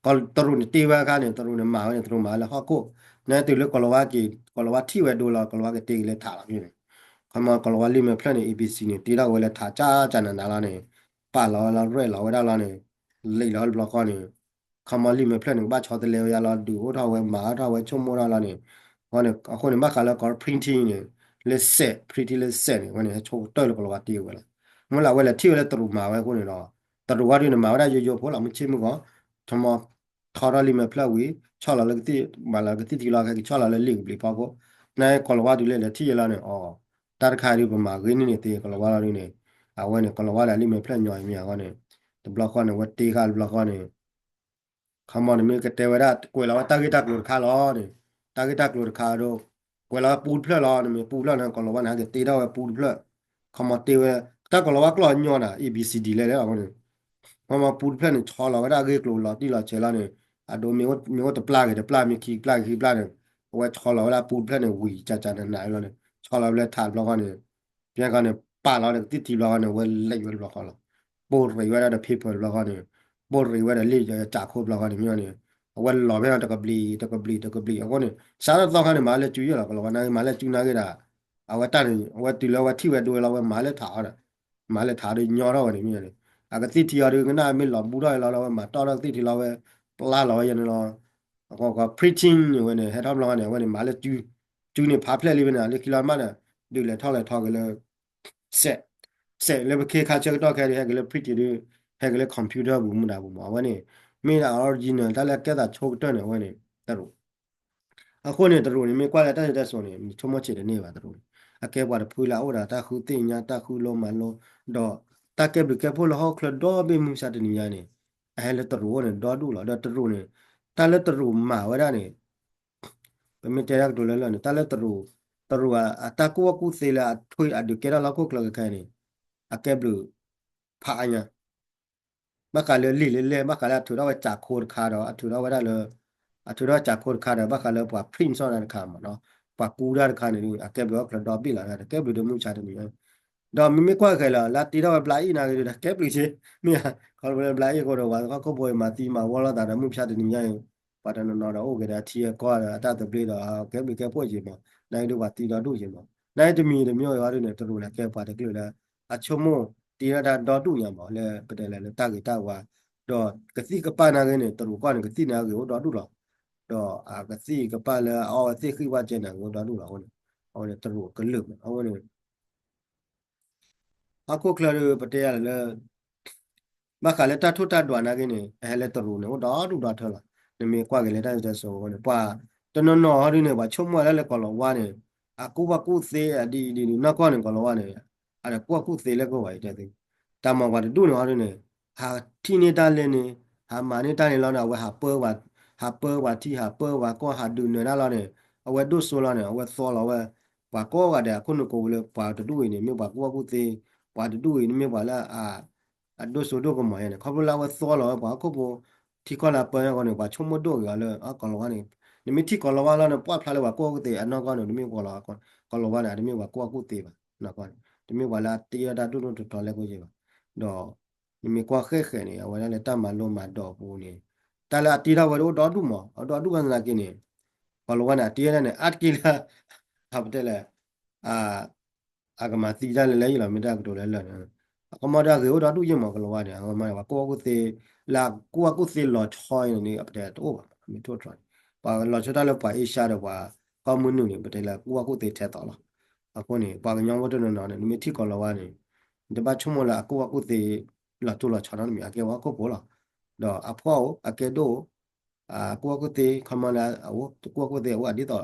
တရူးန့ၣ်တ့ဝဲအခါန့ၣ် တရူးန့ၣ်မၤဝဲန့ၣ် တရူးမၤဝဲလၢဟီၣ်ခိၣ် နတုၤလၢကီၤလၤဝါက့ၤ ကီၤလၤဝါထံၣ်ဝဲဒိလီၤ ကီၤလၤဝါက့ၤတ့က့ၤလၢထးလီၤန့ၣ် ခီမီကီၤလၤဝါလံာ်မဲာ်ဖျၢၣ်န့ၣ် A B C န့ၣ် တ့ထီၣ်ဝဲလၢထးကၠၢ်ကၠၢ်နးနးလီၤန့ၣ် ပာ်လီၤဝဲလီၤ ရဲၣ်လီၤဝဲဒၣ်လီၤန့ၣ် လံာ်လီၤတဘျီဃီန့ၣ် ခီမီလံာ်မဲာ်ဖျၢၣ်န့ၣ် ကဘၣ်ဆီတလဲဝဲယါလီၤ ဒုးအိၣ်ထီၣ်ဝဲ မၤထီၣ်ဝဲ ဆိကမိၣ်ထီၣ်လီၤန့ၣ် အဃိန့ၣ် အဃိန့ၣ် ဘၣ်ဃးလၢကီး printing န့ၣ် လၢစဲး printing လၢစဲးန့ၣ် အဝဲန့ၣ် ဟဲဆိကတၢၢ်လၢကီၤလၤဝါတ့ဝဲလီၤ မ့ၢ်လၢအဝဲလဲၤထံၣ်ဝဲလၢတရူးမၤဝဲအဃိန့ၣ်ဒီး တရူးဝဲဒၣ်န့ၣ် မၤဝဲဒၣ်ယိယိဖိလီၤ မုၢ်ဆ့ၣ်မုၢ်ဂီၤ ခီမီ ထီထီၣ်လံာ်မဲာ်ဖျၢၣ်ဝံၤ ဆီၣ်လီၤလၢကသံၣ် မၤလီၤကသံၣ်ထံလီၤ ခဲကဆီၣ်လီၤလၢလံာ်ကဘျံးဖီခိၣ်, နကီၤလၤဝါဒုးလဲၤလဲၤထံၣ်ယဲလီၤန့ၣ် အီၤ တၢ်တခါဒုးပမၤဂ့ၤန့ၢ်န့ၣ်သ့ ကီၤလၤဝါလီၤဒုးန့ၣ် အဝဲန့ၣ် ကီၤလၤဝါဒီးလံာ်မဲာ်ဖျၢၣ်ညီအံၤမ့ၢ်အဂီၢ်န့ၣ် တဘျီဃီန့ၣ် အဝဲတ့ဃာ်တဘျီဃီန့ၣ် ခီမီန့ၣ်မ့ၢ်ကတဲဝဲဒၣ် ကွဲးလီၤဝဲတၢ်ဂ့ၢ်တၢ်ကျိၤတခါလီၤန့ၣ်, တၢ်ဂ့ၢ်တၢ်ကျိၤတခါဒီး ကွဲးလီၤဝဲပူတဖျၢၣ်လီၤန့ၣ် မ့ၢ်ပူတဖျၢၣ်န့ၣ် ကီၤလၤဝါန့ၣ် ဟဲက့ၤတ့ထီၣ်ဝဲပူတဖျၢၣ်, ခီမီတ့ဝဲ တၢ်ကီၤလၤဝါကျိာ်ညီနၤ A B C D လဲၣ်လဲၣ်လီၤန့ၣ်, ခီမီပူတဖျၢၣ်န့ၣ် ဆီလီၤဝဲဒၣ်အဂ့ၢ်ကျိၤလီၤတံၢ်လီၤဆဲးလီၤန့ၣ်, အဒိမ့ၢ်အိၣ်တပျၢ်ဂ့ၤတပျၢ် မ့ၢ်ခံကပျၢ်ဂ့ၤခံကပျၢ်န့ၣ်, အဝဲဆီလီၤဝဲဒၣ်ပူတဖျၢၣ်န့ၣ် ဝံၤကကနးနးလီၤန့ၣ် ဆီလီၤဝဲလၢထးတဘျီဃီန့ၣ် ပကီန့ၣ် ပာ်လီၤဒီးကသံၣ်ထံဘျီဃီန့ၣ် အဝဲလဲၤဝဲတဘျီဃီလီၤ, ပိၢ်ရ့းဝဲဒၣ်ဒီး paper တဘျီဃီန့ၣ်, ပိၢ်ရ့းဝဲဒီးလံာ်ကၠးခိၣ်တဘျီဃီန့ၣ် မ့ၢ်န့ၣ်, အဝဲလီၤဖဲန့ၣ်တကဘျံး တကဘျံး တကဘျံး အဃိန့ၣ် စးထီၣ်သီခါန့ၣ် မၤလၢစုယဲၢ်လီၤ ကီၤလၤဝါန့ၣ် မၤလၢစုနာ်က့ဒီး အဝဲတၢ်န့ၣ် အဝဲတုၤလၢအဝဲထံၣ်ဝဲဒိဝဲလီၤ အဝဲမၤလၢထးအီၤဒီး မၤလၢထးဒီးညီထီၣ်ဝဲန့ၣ်မ့ၢ်န့ၣ်, အကသံၣ်ထံအီၤဒုးကနၣ်မ့ၢ်လီၤဘူးထီၣ်လီၤလီၤ အဝဲမၤတီၢ်ထီၣ်ကသံၣ်ထံလီၤဝဲ ပျၢ်လီၤဝဲယဲန့ၣ်လီၤ အကီ printing န့ၣ်ဝဲန့ၣ် ဟဲထီၣ်ဘျီဃီန့ၣ် အဝဲန့ၣ် မၤလၢစု, စုန့ၣ်ဖးဖျဲၣ်လံဝဲန့ၣ် လၢခံလီၤမးန့ၣ် ဒုးလဲၤထီၣ်လဲၤထီက့ၤလၢ စဲး, စဲးလၢပခ့ခါဆၢကတီၢ်ခဲဒုး ဟဲက့ၤလၢ print ဒုး ဟဲက့ၤလၢ computer ပူၤမူဒါပူၤမး အဝဲန့ၣ် မ့ၢ်ဒၣ် original တၢ်လၢကဲသးဆိကတၢၢ်န့ၣ် အဝဲန့ၣ် တရူး အဃိန့ၣ် တရူးန့ၣ်မ့ၢ်ကွၢ်လၢတၢ်စံၣ်တဲစိန့ၣ် နဆိကမိၣ်ဆံးတန့ၢ်ဘၣ်တရူးန့ၣ်, အကဲပှၤတဖုလၢအအိၣ်ဒီးတၢ်ဃုသ့ၣ်ညါ တၢ်ဃုလိမၤလိ, ဒီးတၢ်ကဲဘျုးကဲဖှိၣ်လၢဟီၣ်ခိၣ်ချၢဒီဘ့ၣ်မုၢ်မဆါတနံၤညါန့ၣ်, အဟဲလၢတရူးအိၣ်န့ၣ် ဒီဒူၣ်လီၤ. ဒီးတရူးန့ၣ်, တၢ်လၢတရူးမၤဝဲဒၣ်န့ၣ် ပမ့ၢ်တဲတၢ်ကတိၤလၢလၢာ်န့ၣ် တၢ်လၢတရူး, တရူးအတၢ်ကူၣ်ဘၣ်ကူၣ်သ့လၢအထွံၣ်အဒုးကဲထီၣ်လၢဟီၣ်ခိၣ်ချၢခဲအံၤန့ၣ်, အကဲဘျုးဖးအါညါ ဘၣ်ဃးလၢလံာ်လၢလဲၢ် ဘၣ်ဃးလၢအထုးထီၣ်ဝဲကၠးခိတခါဒီး အထုးထီၣ်ဝဲဒၣ်လၢ, အထုးထီၣ်ကၠးခိတခါဒီး ဘၣ်ဃးလၢပှၤ print ဆီၣ်တၢ်တခါမးနီၤ, ပှၤကူတၢ်တခါန့ၣ် အကဲဘျုးဟီၣ်ခိၣ်ချၢဒီဘ့ၣ်လီၤ ဒီးကဲဘျုးဒီးမုၢ်မဆါတနံၤညါ ဒီးမ့မ့ၢ်ကွၢ်ဃဲၤလီၤ လၢအတ့ထီၣ်ဝဲဘျးအံၣ်နာ်က့ဒီး ကဲဘျုးဆ့, မ့ၢ်ဧါ, ခီဖျိလၢဘျးအံၣ်အဃိဒီး ပှၤဟီၣ်ခိၣ်ဖိအံၤမၤသံမၤဝီလိာ်သးဒီး မုၢ်မဆါတနံၤညါအံၤ ပှၤတနီၤနီၤဒီးအိၣ်က့ၤဒီးအထံအကီၢ်ဒီးအတၢ်သဘျ့ဒီး ကဲဘျုးကဲဖှိၣ်က့ၤမး, နာ်က့ဒုးပှၤသံဒီဒူၣ်က့ၤမး, နာ်က့တမံၤတမံၤအံၤဟီဒုးန့ၣ် တရူးန့ၣ်ကဲပှၤတကလုာ်လၢ အဆိကမိၣ်တ့ထီၣ်တၢ်ဒီဒူၣ်ညါမး လၢပတဲလၢလၢတၢ်ဂ့ၤတၢ်ဝါ, ဒီးကသံၣ်ကပာ်နာ်က့န့ၣ် တရူးကီၢ်န့ၣ် ကသံၣ်န့ၣ်အဂ့ၤအိၣ်ဒီဒူၣ်လီၤ, ဒီးအကသံၣ်ကပာ်လၢအအီၣ်ဝဲသ့ၣ်ဃံၣ်ဝဲကဲန့ၣ်အဂ့ၤအိၣ်ဒီဒူၣ်လီၤအဃိန့ၣ်, အဝဲန့ၣ်တရူးကလုာ်မး အဃိန့ၣ် ဟီၣ်ခိၣ်ချၢဒီး ပတဲယၤလၢ ဘၣ်ဃးလၢတၢ်ထိၣ်တၢ်ဒွးနာ်က့န့ၣ် အဟဲလၢတရူးန့ၣ် အိၣ်ဒီဒူၣ်ဒီထၢလီၤ. နမ့ၢ်ကွၢ်က့ၤလၢတၢ်စံၣ်တဲစိအဃိန့ၣ် ပှၤတနီၤနီၤဟီဒုးန့ၣ် ပှၤဆိကမိၣ်လၢလၢကီၢ်လီၤဝါန့ၣ် အကူၣ်ဘၣ်ကူၣ်သ့အဒ်အံၤဒ်န့ၣ် နီၢ်ကီၢ်န့ၣ် ကီၢ်လီၤဝါန့ၣ် အတကူၣ်ဘၣ်ကူၣ်သ့လၢကီၢ်ဝဲအံၤတဲသ့, တၢ်မၤပှၤတဒူၣ်န့ၣ်ဟီဒုးန့ၣ် ဟးထံၣ်န့ၢ်တၢ်လဲၢ်န့ၣ် ဟးမၤန့ၢ်တၢ်န့ၣ်လီၤန့ၣ် အဝဲဟးပၢ ဟးပၢပှၤထံ ဟးပၢပှၤကီၢ် ဟးဒုးနၢၤတၢ်လီၤန့ၣ် အဝဲဒိၣ်စိလီၤန့ၣ် အဝဲသီလီၤဝဲ ပှၤကိးဂၤဒဲးအခိၣ်နူာ်ကိးပူၤလၢ ပှၤတဒူၣ်အံၤန့ၣ် မ့ၢ်ပှၤကူၣ်ဘၣ်ကူၣ်သ့, ပှၤတဒူၣ်အံၤန့ၣ်မ့ၢ်ပှၤလၢ အဒိၣ်စိဒိၣ်ကမီၤယဲန့ၣ် ခီဖျိလၢအဝဲသီလီၤဝဲပှၤဟီၣ်ခိၣ်ဖိ ထံကီၢ်လၢအပၢအဃိန့ၣ် ပှၤဆိကမိၣ်ဒိၣ်ဂ့ၤအီၤလၢ ကီၢ်လီၤဝါန့ၣ် နမ့ၢ်ထံၣ်ကီၢ်လီၤဝါလီၤန့ၣ် ပှၢ်ဖျါလၢပှၤကူၣ်ဘၣ်ကူၣ်သ့ အနီၢ်ကီၢ်န့ၣ် တမ့ၢ်ကီၢ်လီၤဝါ ကီၢ်လီၤဝါန့ၣ် တမ့ၢ်ပှၤကူၣ်ဘၣ်ကူၣ်သ့ဘၣ် နီၢ်ကီၢ်န့ၣ် တမ့ၢ်ပှၤကူၣ်ဘၣ်ကူၣ်သ့ဘၣ် ဒီး နမ့ၢ်ကွၢ်ဃဲၣ်ဃဲၣ်န့ၣ် အဝဲဒၣ်လၢတၢ်မၤလိမၤဒိးအပူၤန့ၣ် တၢ်လၢအတ့ထီၣ်ဝဲဒၣ်အိၣ်ဒီဒူၣ်မး အအိၣ်ဒီဒူၣ်ဘၣ်သနာ်က့န့ၣ် ကီၢ်လီၤဝါန့ၣ် အတ့ထီၣ်န့ၣ် အါတက့ၢ်လၢ အပတဲလဲၣ် အကမၤသံတၢ်လၢလၢယံၤလီၤ မ့ၢ်တၢ်ကတိၤလၢလၢာ်န့ၣ် အခီမီဒီးအဂ့ၤအိၣ်ဒီဒူၣ်ယံၤမး ကီၢ်လီၤဝါန့ၣ် အဝဲမ့ၢ်ပှၤကူၣ်ဘၣ်ကူၣ်သ့ လၢအကူၣ်ဘၣ်ကူၣ်သ့လီၤဆီအံၤန့ၣ် အပတဲတအိၣ်ဘၣ် မ့ၢ်ထိၣ်ထီၣ်န့ၣ် ပှၤလီၤဆီတၢ်လၢပှၤအ့ရှါဒီးပှၤကီၢ်မုၢ်နုာ်န့ၣ် ပတဲလၢကူၣ်ဘၣ်ကူၣ်သ့ထဲသိးလီၤ အဃိန့ၣ် ပှၤကညီဖိတနီၤနီၤန့ၣ် နမ့ၢ်ထံၣ်ကီၢ်လီၤဝါန့ၣ် နတဘၣ်ဆိကမိၣ်လၢအကူၣ်ဘၣ်ကူၣ်သ့ လီၤတိၢ်လီၤဆီနီတမံၤ အကဲပှၤဟီၣ်ခိၣ်ဖိလီၤ ဒီးအဖှီၣ်အိၣ် အကဲဒိၣ်အိၣ် အကူၣ်ဘၣ်ကူၣ်သ့ ခီမီလၢအအိၣ် ကူၣ်ဘၣ်ကူၣ်သ့အအိၣ်ဒ်သိး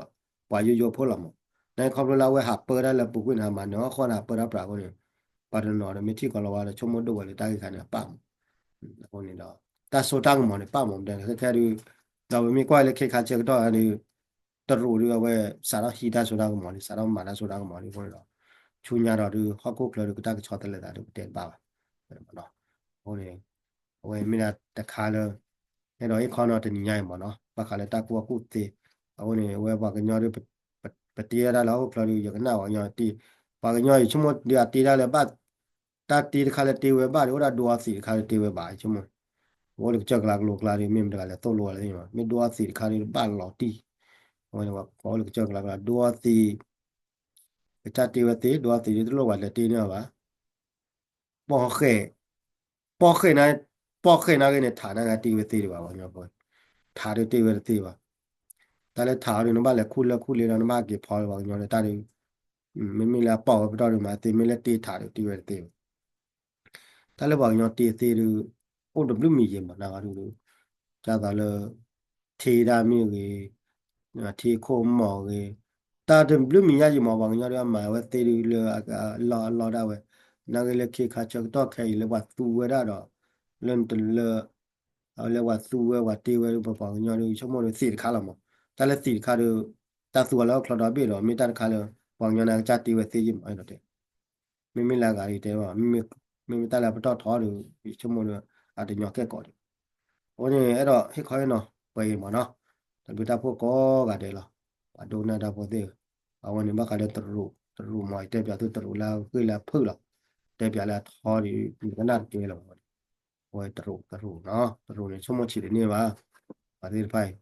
ပှၤယိယိဖိလီၤမး နာ်က့ခီဖျိလၢအဝဲဟးပၢတၢ်လၢပူၤကွံာ်န့ၣ် ဟးမၤနၢၤအီၣ်ဃီန့ၣ် ဟးပၢတၢ်ပြးအဃိန့ၣ် ပှၤတနီၤနီၤဒီးမ့ၢ်ထံၣ်ကီၢ်လီၤဝါဒီးဆိကမိၣ်ဒိၣ်ဝဲလၢတၢ်ဂ့ၢ်ခါန့ၣ်အပၣ်မး အဃိန့ၣ်ဒီး တၢ်စိတၢ်ကမီၤန့ၣ် ပၣ်မး ပတဲခဲခဲဒုး ဒီးပမ့ၢ်ကွၢ်လၢခဲခါဆၢကတီၢ်ဒုး တရူးဒုးအဝဲ စးထီၣ်ဟံးတၢ်စိတၢ်ကမီၤလံ စးထီၣ်မၤတၢ်စိတၢ်ကမီၤလံအဃိန့ၣ်ဒီး ဆူညါဒီးဒုး ဟီၣ်ခိၣ်ချၢဒုးကတၢ်ကဆီတလဲသးဒုး ပတဲတဘၣ်ဘၣ် အဃိန့ၣ် အဝဲမ့ၢ်ဒၣ်တခါလၢ အဲၣ်ဒိးဟ့ၣ်ခီနီၤတနံၤညါအံၤမးနီၤ ဘၣ်ဃးလၢတၢ်ကူၣ်ဘၣ်ကူၣ်သ့ အဃိန့ၣ် အဝဲပှၤကညီဒုး ပတ့ဝဲဒၣ်လၢဟီၣ်ခိၣ်ချၢဒုး ယကနၣ်ပှၤကညီတ့ ပှၤကညီယဆိကမိၣ်ဒုးအတ့ဒၣ်လၢဘၣ် တၢ်တ့တခါလၢတ့ဝဲဘၣ်ဒီး အိၣ်ဒၣ်ဒိအီသံးတခါလၢတ့ဝဲဘၣ် ယဆိကမိၣ် ပအိၣ်လၢကစၢၢ်ကလါကလိကျါဒုး မ့ၢ်မတၤတဂၤလဲၤသိၣ်လိဝဲလၢသ့ၣ်မး မ့ၢ်ဒိအီသံးတခါဒုးတဘၣ်လီၤတံၢ် အဝဲန့ၣ် ပှၤအိၣ်လၢကစၢၢ်ကလါကလိ ဒိအီသံး ကစၢ်တ့ဝဲသ့ ဒိအီသံးဒုးတလိၣ်ဘၣ်လဲၤတ့န့ၢ်အီၤဘၣ် ပီၣ်ဃဲး ပီၣ်ဃဲးန့ၣ် ပီၣ်ဃဲးနာ်က့န့ၣ် ထးနာ်က့တ့ဝဲသ့ဒံးဘၣ် ပှၤကညီဖိ ထးဒုးတ့ဝဲတသ့ဘၣ် တၢ်လၢထးအီၤဒုး နဘၣ်လဲၤခူၣ်လၢခူၣ်လ့ဒီး နဘၣ်ဟးက့ၤဖီလၢပှၤကညီလၢတၢ်ဒုး မ့မ့ၢ်လၢအပီၣ်ဝဲပတီၢ်ဒုးမးသ့ မ့ၢ်လၢတ့ထးဒုးတ့ဝဲတသ့ဘၣ် တၢ်လၢပှၤကညီတ့သ့ဒုး အိၣ်တဘျုးမံၤယံၤမး နာ်ဂ့ၤဒုး ကသးလၢ ထံတၢ်မ့ၢ်ဂ့ၤ, ထံခိၣ်မီၢ်ဂ့ၤ, တၢ်တဘျုးမံၤညါယံၤမး ပှၤကညီဒုးအမၤဝဲသ့ဒုးလၢအလီၢ်အလီၢ်ဒၣ်ဝဲ, နာ်က့လၢခ့ခါဆၢကတီၢ်ခဲအံၤလၢပှၤသူဝဲဒၣ်ဒီး လၢနတလၢ အဝဲလၢပှၤသူဝဲပှၤတ့ဝဲဒုး ပပှၤကညီဒုး ဆိကမိၣ်ဒုးသ့ၣ်တခါလီၤမး, တၢ်လၢသ့ၣ်တခါဒုး တၢ်သူအီၤလၢဟီၣ်ချီဒီဘ့ၣ်ဒီး မ့ၢ်တၢ်တခါလၢ ပှၤကညီန့ၣ်ကစၢ်တ့ဝဲသ့ယံၤမး အဲၣ်ဒိးတဲ မ့မ့ၢ်လၢအဂၤဒ်တဲဘၣ် မ့မ့ၢ်တၢ်လၢပတီၢ်ထီဒုး ယဆိကမိၣ်ဒီး အတညီကဲကီးဒံး, အဃိန့ၣ် အဲၣ်ဒိးဟ့ၣ်ခီဟ့ၣ်နီၤ ပှဲၤအံၤမးနီၤ, တၢ်ဘျုးတၢ်ဖှိၣ်ကိးဂၤဒဲးလီၤ, ပှၤဒိကနၣ်တၢ်ဖိသ့ၣ်, အဝဲန့ၣ်ဘၣ်ဃးလၢတရူး, တရူးမး ယတဲပၠးသုတရူးလၢအဂ့ၢ်လၢအဖုၣ်လီၤ, တဲပၠးလၢအထီဒုး နကနၣ်တကဲလီၤ, အဝဲတရူး တရူးနီၤ တရူးန့ၣ် ဆိကမိၣ်ဆံးတန့ၢ်ဘၣ်, ပှၤသ့ၣ်တဖၣ်အံၤ